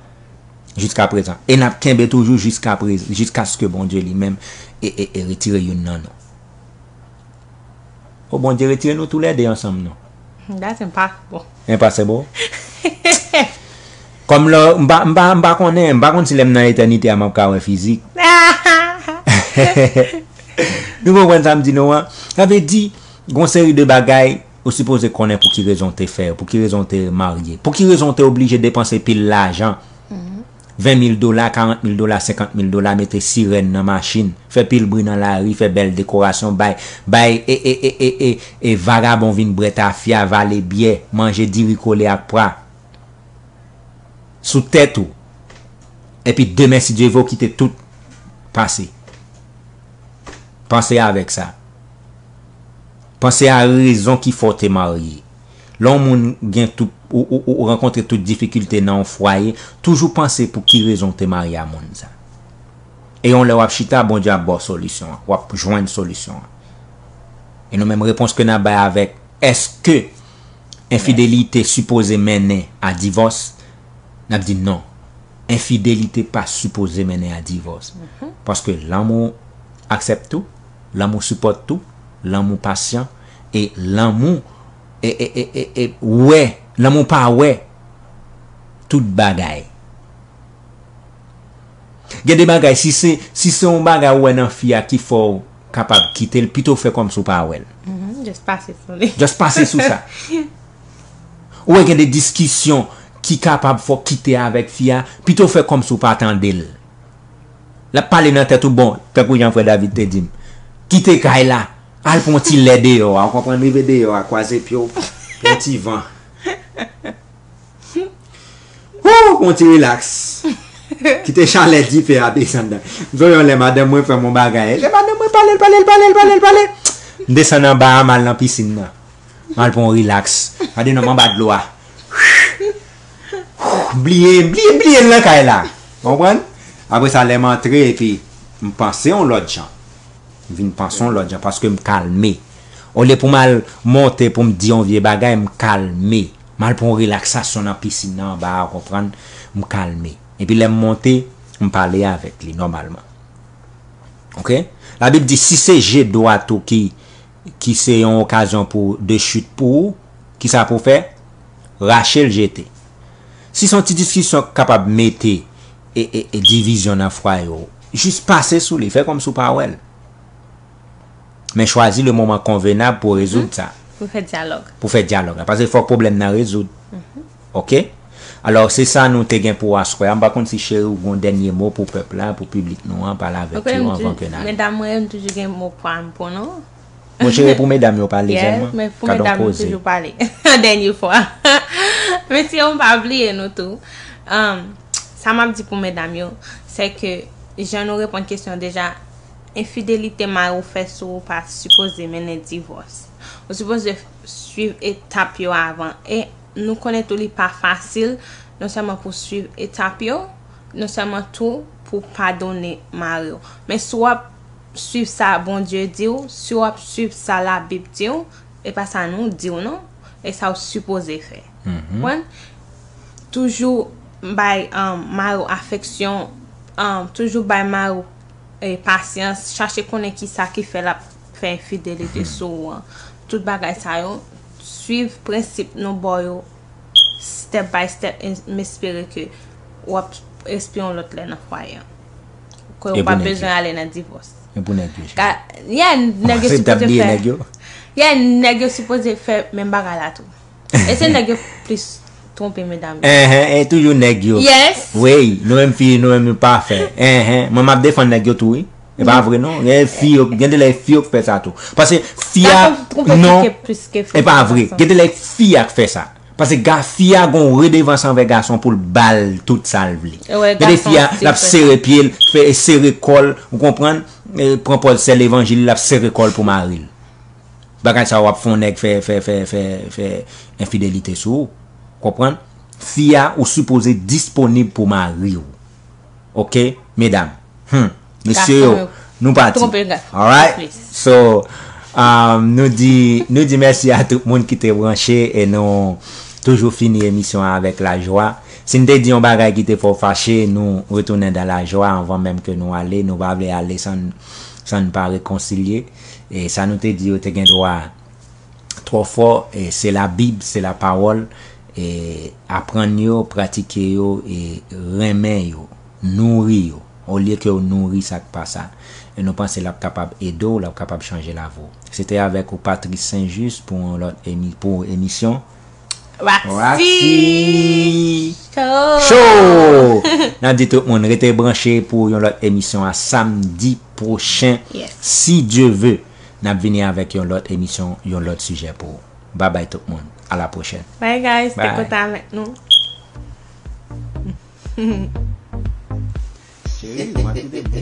jiska prezan. E n ap kenbe toujou jiska prez-, jiskaske Bondye li menm e, e, e retire youn nan nou. O Bondye retire nou toulède ansanm non. That's impossible. Impossible? Kòm lè, m pa, m pa, m pa konnen, m pa konn si lè m nan etènite a m ap ka wè fizik. Nou konprann sa m di nou an? Sa vle di, gon seri de bagay ou sipoze konnen pou ki rezon w te fè yo, pou ki rezon w te marye, pou ki rezon w te oblije depanse pil lajan. Ven mil dola, karant mil dola, senkant mil dola, mete sirèn nan machin, fè pil bri nan lari, fè bèl dekorasyon, bay, bay, e, e, e, e, e, e vagabon vin bwè tafya, vale byè, manje diri kole ak pwa. Sou tèt ou. Epi demen, si Dye vle, w kite tout pase. Panse avèk sa. Panse a rezon ki fè w te marye. Lè yon moun gen tout, ou, ou, ou rankontre tout difikilte nan yon fwaye, toujou panse pou ki rezon w te marye a moun sa. E yon lè w ap chita, Bondye ap ba w solisyon an. W ap jwenn solisyon an. E nou menm, repons ke n ap bay avèk èske enfidelite sipoze mennen a divòs, n ap di non. Enfidelite pa sipoze mennen a divòs. Paske lanmou aksepte ou, lanmou sipòte ou, lanmou pasyan, e lanmou e, e, e, e, e wè, lanmou pa wè tout bagay. Gen de bagay, si se, si se yon bagay ou wè nan fi a ki fè w kapab kite l, pito w fè kòmsi w pa wè l. Mhm, just pase sou li. Just pase sou sa. Ou wè gen de diskisyon ki kapab fè w kite avèk fi a, pito w fè kòmsi w pa tande l. L ap pale nan tèt ou, bon, tankou jan frè David te di m, kite kay la, al pran yon ti lè deyò a, ou konprann, rive deyò a, kwaze pye w, pran yon ti van. Wou, pran yon ti rilaks. Kite chalè dife a desann nan. M sonje yon lè madanm mwen fè m yon bagay. Lè madanm mwen pale l, pale l, pale l, pale l, pale. M desann anba a, m al nan pisin nan. M al pran yon rilaks. Gade non, m anba dlo a. Bliye, bliye, bliye l nan kay la. Konprann? Apre sa, lè m antre, epi m panse yon lòt jan. M vin panse yon lòt jan, paske m kalme. Olye pou m al monte pou m di yon vye bagay, m kalme. M al pran yon relaksasyon nan pisin nan anba a, konprann? M kalme. Epi lè m monte, m pale avèk li nòmalman. Oke? Labib di, si se je dwat ou ki, ki se yon okazyon pou, de chit pou ou, kisa pou w fè? Rache l jete. Si se yon ti diskisyon k kapab mete e, e, e divizyon nan fwaye w, jis pase sou li, fè kòmsi w pa wè l. Men chwazi le moman konvenab pou rezoud sa. Pou fè dyalòg. Pou fè dyalòg la. Paske fòk pwoblèm nan rezoud. Oke? Alò, se sa nou te gen pou aswè a. M pa konn si cheri ou gon dènye mo pou pèp la, pou piblik nou an, pale avèk yo anvan ke n ale. Medam mwen yo, m toujou gen mo pa m pou nou. Monchè, e pou medam yo pale sèlman. Yes, men pou medam yo toujou pale. Dènye fwa. Mesye, m pa bliye nou tou. Um, sa m ap di pou medam yo, se ke jan nou reponn kesyon deja, enfidelite mari w fè sou ou pa sipoze mennen divòs. Ou sipoze swiv etap yo avan. E nou konnen tou li pa fasil, non sèlman pou swiv etap yo, non sèlman tou pou padone mari w. Men si w ap swiv sa Bondye di w, si w ap swiv sa Labib di w, e pa sa nou di w non, e sa w sipoze fè. Konprann? Toujou bay um, mari w afeksyon, um, toujou bay mari w eh, pasyans, chache konnen ki sa ki fè l ap fè enfidelite sou ou an. Tout bagay sa yo, swiv prensip nou ba w yo step by step, e m espere ke w ap respire yon lòt lè nan fwaye an. Ke w p ap bezwen ale nan divòs. E pou nèg yo, cheri. Ka, yeah, nèg yo sipoze fè. Yeah, nèg yo sipoze fè menm bagay la tou. E se nèg yo plis twonpe medam yo. Enhen, e toujou nèg yo. Yes. Wi, nou menm fi, nou menm nou pa fè. Enhen, mwen m ap defann nèg yo tou, wi. E pa vre non. Gen fi yo, gen de lè fi yo k fè sa tou. Paske fi a, non, e pa vre. Gen de lè fi a k fè sa. Paske ga fi a gon redevans anvè gason pou l ba l tout sa l vle. Gen de fi a, l ap sere pye l, fè, sere kò l, ou konprann? E, pran pòz sè levanjil, l ap sere kò l pou mari l. Bagay sa yo ap fè yon nèg fè, fè, fè, fè, fè enfidelite sou ou. Konprann? Fi a, ou sipoze disponib pou mari w. Oke, medam. Hmm. Mesye yo, nou pati. Alright? So, um, nou di, nou di mèsi a tout moun ki te branche e nou toujou fini emisyon an avèk lajwa. Si n te di yon bagay ki te fè w fache, nou retounen dan lajwa anvan menm ke nou ale. Nou pa vle ale san, san n pa rekonsilye. E sa nou te di yo te gen dwa twò fò, e se Labib, se lapawòl, e aprann yo, pratike yo, e renmen yo, nouri yo. Olye ke w nouri sa k pa sa. E nou panse l ap kapab ede w, l ap kapab chanje lavi w. Se te avèk ou Patrice Saint-Just pou yon lòt emi-, pou emisyon Waxi Show. Show! N ap di tout moun rete branche pou yon lòt emisyon a samdi pwochen, si Dye ve. N ap vini avèk yon lòt emisyon, yon lòt sijè pou ou. Babay tout moun. A la pwochèn. Bye guys, te kontan avèk nou. Cheri, ou mwen kite bon.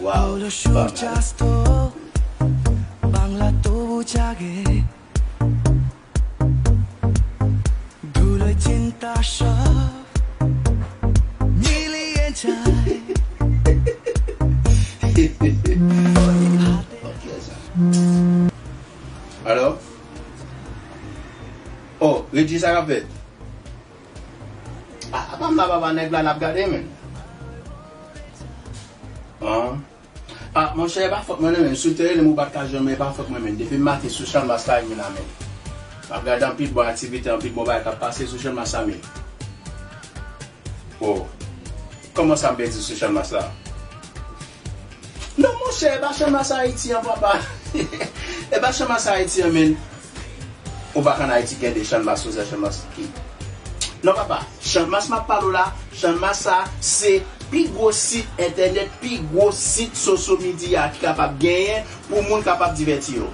Wow. Alo? Oh, Reggie, sa k ap fèt? Ah, apa m la, papa, nèg la n ap gade, men. Ah. Ah, monchè, e pa fòt mwen, non, men. Si w te rele m, ou pa t ka jwenn mwen, e pa fòt mwen, men. Depi maten sou Channmas la, men, la, men. M ap gade anpil bon aktivite, anpil bon bagay k ap pase sou Channmas la, men. Oh. Kòman sa m pèdi sou Channmas la? Non, monchè, e pa Channmas Ayiti an, papa. E pa Channmas Ayiti an, men. Ou pa konn Ayiti gen de Channmas, ou se Channmas ki? Non, papa, Channmas m ap pale w la, Channmas sa, se pi gwo sit entènèt, pi gwo sit social media ki kapab genyen pou moun kapab divèti yo.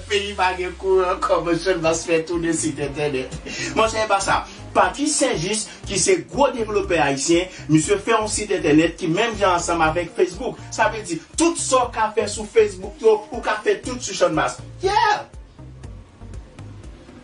Peyi pa gen kouran ankò, men Channmas fè tounen sit entènèt. Monchè, e pa sa. Patrice Saint-Just, ki se gwo devlopè ayisyen, misye fè yon sit entènèt ki menm jan ansanm avèk Facebook. Sa vle di, tout sa w ka fè sou Facebook yo, ou ka fè tout sou Channmas. Yeah!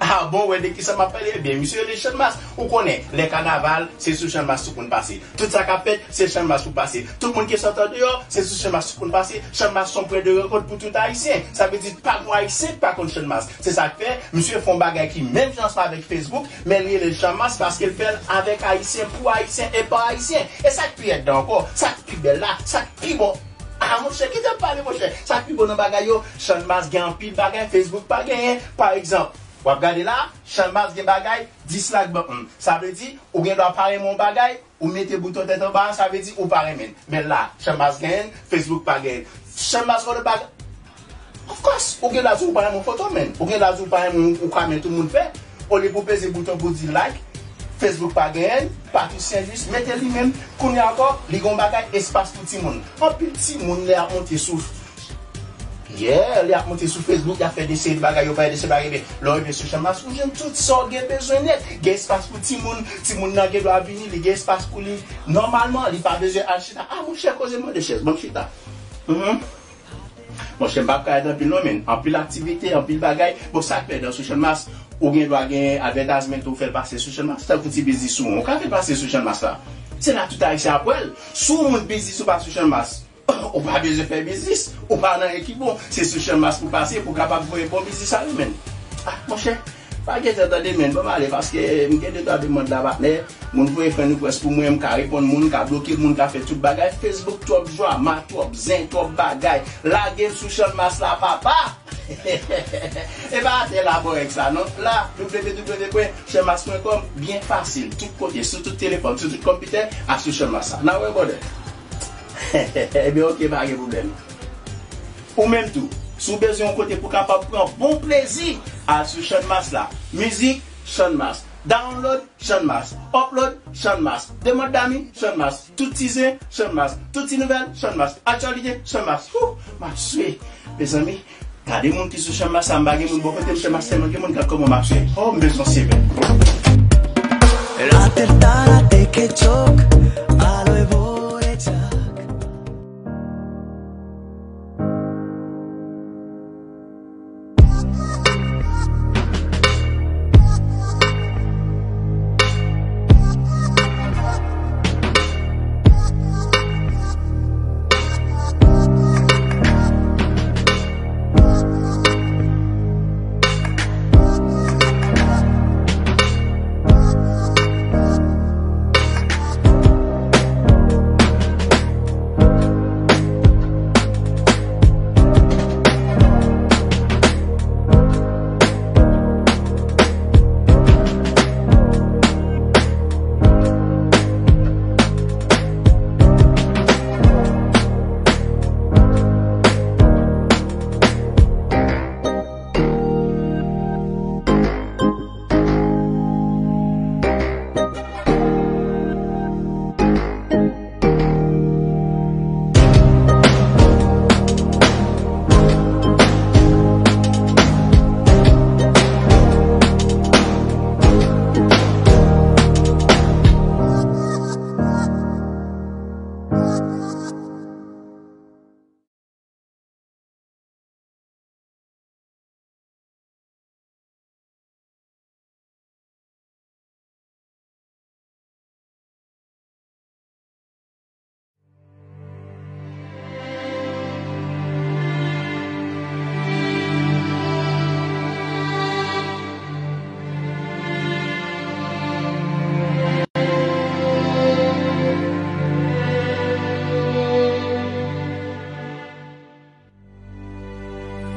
Ah bon, wè de kisa m ap pale? Ebyen, misye rele Channmas. Ou konnen, lè kanaval, se sou Channmas tout moun pase. Tout sa k ap fèt, se Channmas pou pase. Tout moun ki sot andeyò, se sou Channmas tout moun pase. Channmas se yon pwen de rankont pou tout Ayisyen. Sa vle di, pa gon Ayisyen ki pa konn Channmas. Se sa k fè, misye fè yon bagay ki menm jan ansanm avèk Facebook, men li rele l Channmas paske l fè l avèk Ayisyen, pou Ayisyen e pa Ayisyen. E sa k pi èd la ankò, sa k pi bèl la, sa k pi bon. Ah, monchè, kite m pale, monchè. Sa k pi bon nan bagay yo, Channmas gen anpil bagay Facebook pa genyen. Pa egzanp, w ap gade la, Channmas gen bagay, dislike button. Sa vle di, ou gen dwa pa renmen yon bagay, ou mete bouton tèt anba a, sa vle di ou pa renmen l. Men la, Channmas genyen l, Facebook pa genyen l. Channmas gen de bagay. Of course, ou gen dwa di w pa renmen yon foto, men. Ou gen dwa di w pa renmen yon kòmantè tout moun fè. Olye pou w peze bouton pou w di like, Facebook pa genyen l, Patrice Saint-Just, mete li menm. Kounye a ankò, li gen yon bagay, espas pou timoun. Anpil timoun, lè y ap monte sou, yeah, lè y ap monte sou Facebook, y ap fè de seri de bagay, yo pa fè de seri de bagay, men lè w rive sou Channmas, ou jwenn tout sa w gen bezwen nèt. Gen espas pou timoun, timoun nan gen dwa vini, li gen espas pou li. Nòmalman, li pa bezwen al chita. Ah, monchè, koze mande chèz, ban m chita. Mhm. Monchè, m p ap ka ret anpil non, men anpil aktivite, anpil bagay. Bon, sa k pèdan sou Channmas, ou gen dwa gen advertisement ou fè l pase sou Channmas. Tankou ti biznis ou, ou ka fè l pase sou Channmas la. Se la tout Ayisyen ap wè l. Si w moun biznis ou pa sou Channmas, ou pa bezwen fè biznis, ou pa nan anyen ki bon. Se sou Channmas pou pase, pou kapab voye bon biznis a yo, men. Ah, monchè, pa gen tan tande, men. Ban m ale, paske m gen de twa demann la, patnè. Moun voye friend request pou mwen, m ka reponn moun, m ka bloke moun, m ka fè tout bagay. Facebook twòp drama, twòp zen, twòp bagay. Lage m sou Channmas la, papa! E pa atè la, bò, èk sa, non. La, w w w pwen channmas pwen kòm, byen fasil. Tout kote, sou tout telefòn, sou tout konpitè, ak sou Channmas la. N a wè, brother. Ebyen, oke, pa gen pwoblèm. Ou menm tou, si w bezwen yon kote pou w kapab pran bon plezi, al sou Channmas la. Mizik, Channmas. Download, Channmas. Upload, Channmas. Demande d'amis, Channmas. Tout ti zen, Channmas. Tout ti nouvèl, Channmas. Aktyalite, Channmas. Wouh, m ap swe. Mezanmi, gade moun ki sou Channmas la, m pa gen moun bò kote m, Channmas tèlman gen moun, gad kòman m ap swe. Oh, m bezwen seve. Atentare che choc, aloe voreciak.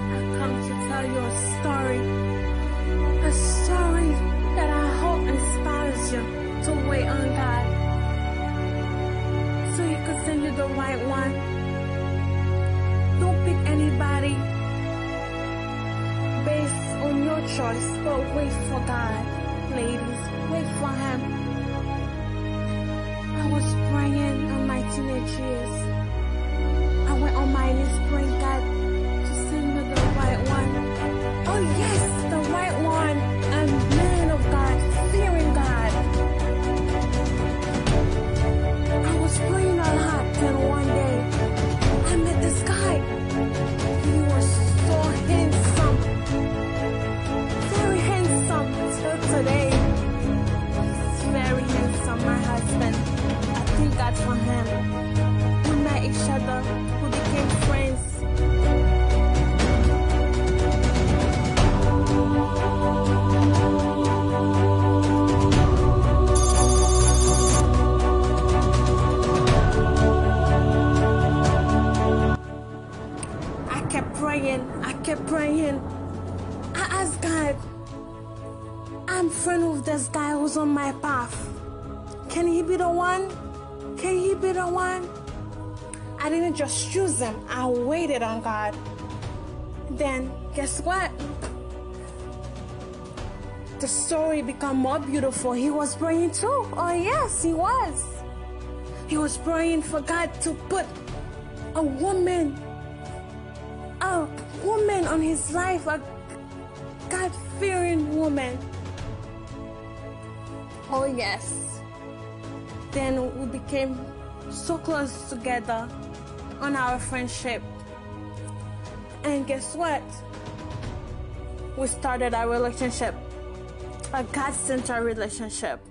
I come to tell you a story, a story that I hope inspires you to wait on God so He could send you the right one. Don't pick anybody based on your choice, but wait for God, ladies. Wait for Him. I was praying in my teenage years. I went on my knees praying God to send me the right one. Oh yes, the right one. A man of God, fearing God. I was praying a lot, then one day I met this guy. He was so handsome. Very handsome till today. He's very handsome, my husband. I thank God for him. We met each other. We became friends. I kept praying, I kept praying. I asked God, I'm friend with this guy who's on my path. Can he be the one? Can he be the one? I didn't just choose him. I waited on God. Then, guess what? The story become more beautiful. He was praying too. Oh yes, he was. He was praying for God to put a woman, a woman on his life, a God-fearing woman. Oh yes. Then we became so close together on our friendship. And guess what? We started our relationship, a God-centered relationship.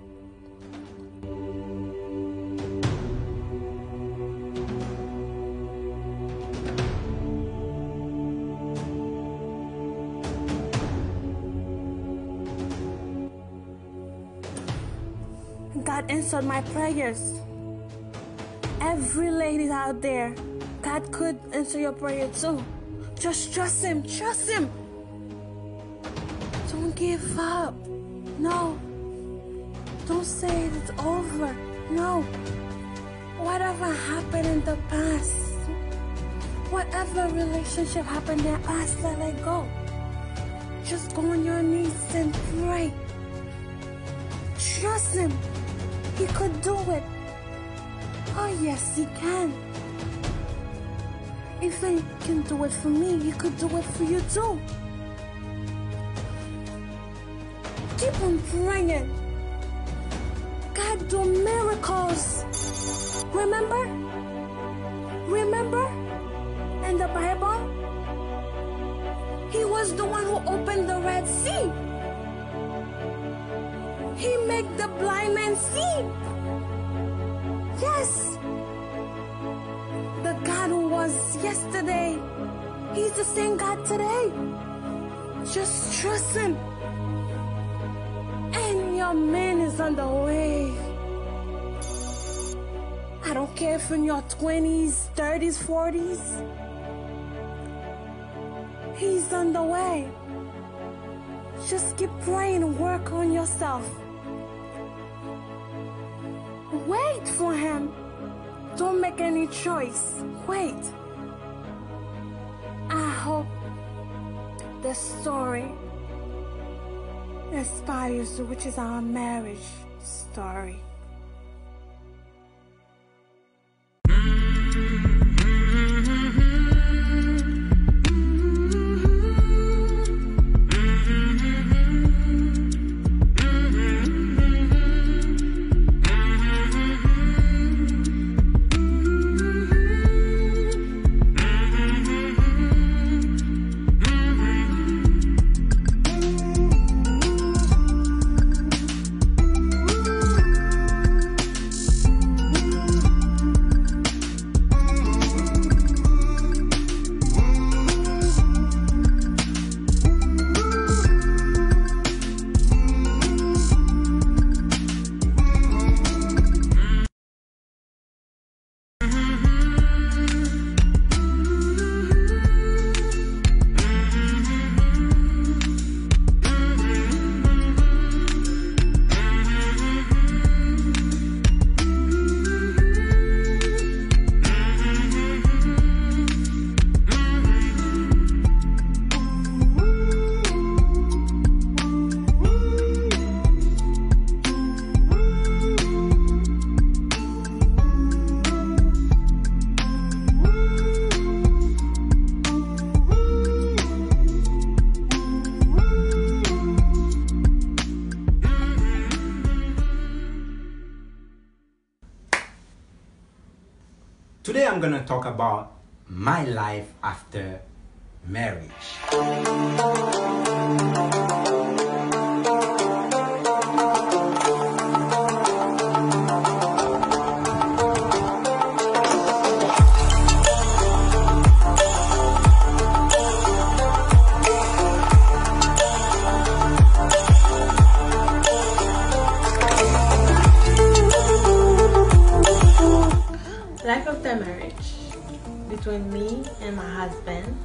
God answered my prayers. Every lady out there, God could answer your prayer too. Just trust Him. Trust Him. Don't give up. No. Don't say it's over. No. Whatever happened in the past, whatever relationship happened in the past, let it go. Just go on your knees and pray. Trust Him. He could do it. Oh yes, He can. If He can do it for me, He could do it for you too. Keep on praying. God do miracles. Remember? Remember? In the Bible, He was the one who opened the Red Sea. He make the blind man see. Yes. The God who was yesterday, He's the same God today. Just trust Him. And your man is on the way. I don't care if in your twenties, thirties, forties. He's on the way. Just keep praying and work on yourself. Wait for Him. Don't make any choice. Wait. I hope the story inspires you, which is our marriage story. Today I'm gonna talk about my life after marriage. Life after marriage, between me and my husband,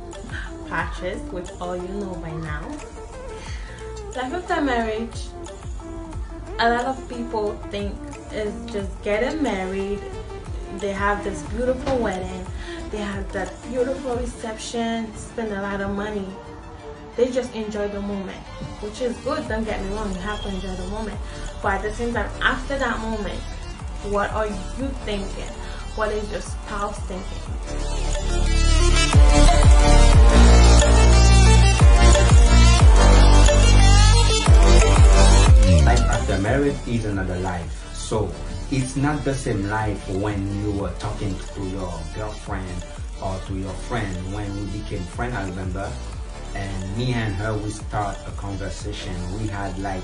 Patrice, which all you know by now. Life after marriage, a lot of people think is just getting married, they have this beautiful wedding, They have that beautiful reception, spend a lot of money. They just enjoy the moment, which is good, don't get me wrong, you have to enjoy the moment. But at the same time, after that moment, what are you thinking? What is your spouse thinking? Life after marriage is another life. So it's not the same life when you were talking to your girlfriend or to your friend. When we became friends, I remember, and me and her, we start a conversation. We had like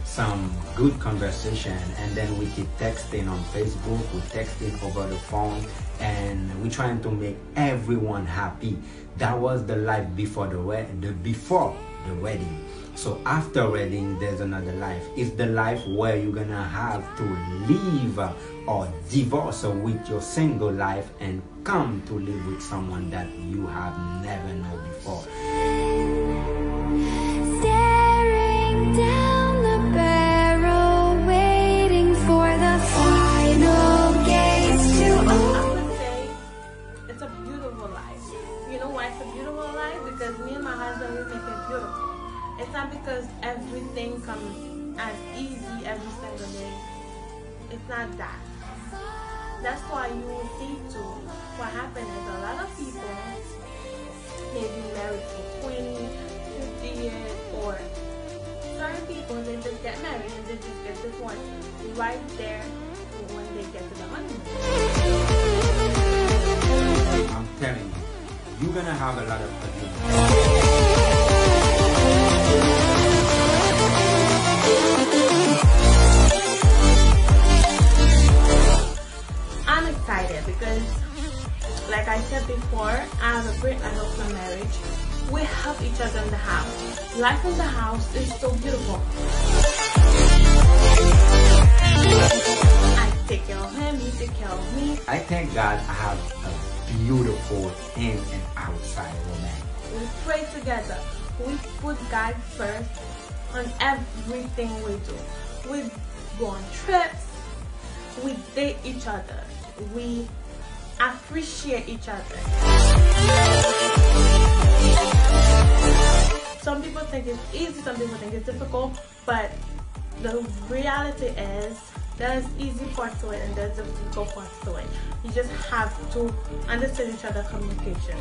some good conversation, and then we keep texting on Facebook, we texting over the phone, and we trying to make everyone happy. That was the life before the, we- the before the wedding. So after wedding, there's another life. It's the life where you're gonna have to leave or divorce with your single life and come to live with someone that you have never known before. Staring down the barrel, waiting for the final gates to open. I would say it's a beautiful life. You know why it's a beautiful life? Because me and my husband, we make it beautiful. It's not because everything comes as easy every single day. It's not that. That's why you will see too. What happened is a lot of people may be married for twenty, fifty years, or certain people, they just get married and they just get divorced right there when they get to the honeymoon. I'm telling you, you're gonna have a lot of arguments. I'm excited because, like I said before, I have a great life of my marriage. We help each other in the house. Life in the house is so beautiful. I take care of him, he take care of me. I thank God I have a beautiful in and outside woman. We pray together. We put God first on everything we do. We go on trips. We date each other. We appreciate each other. Some people think it's easy, some people think it's difficult, but the reality is there's easy part to it and there's difficult part to it. You just have to understand each other communication.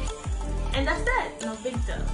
And that's it. No big deal.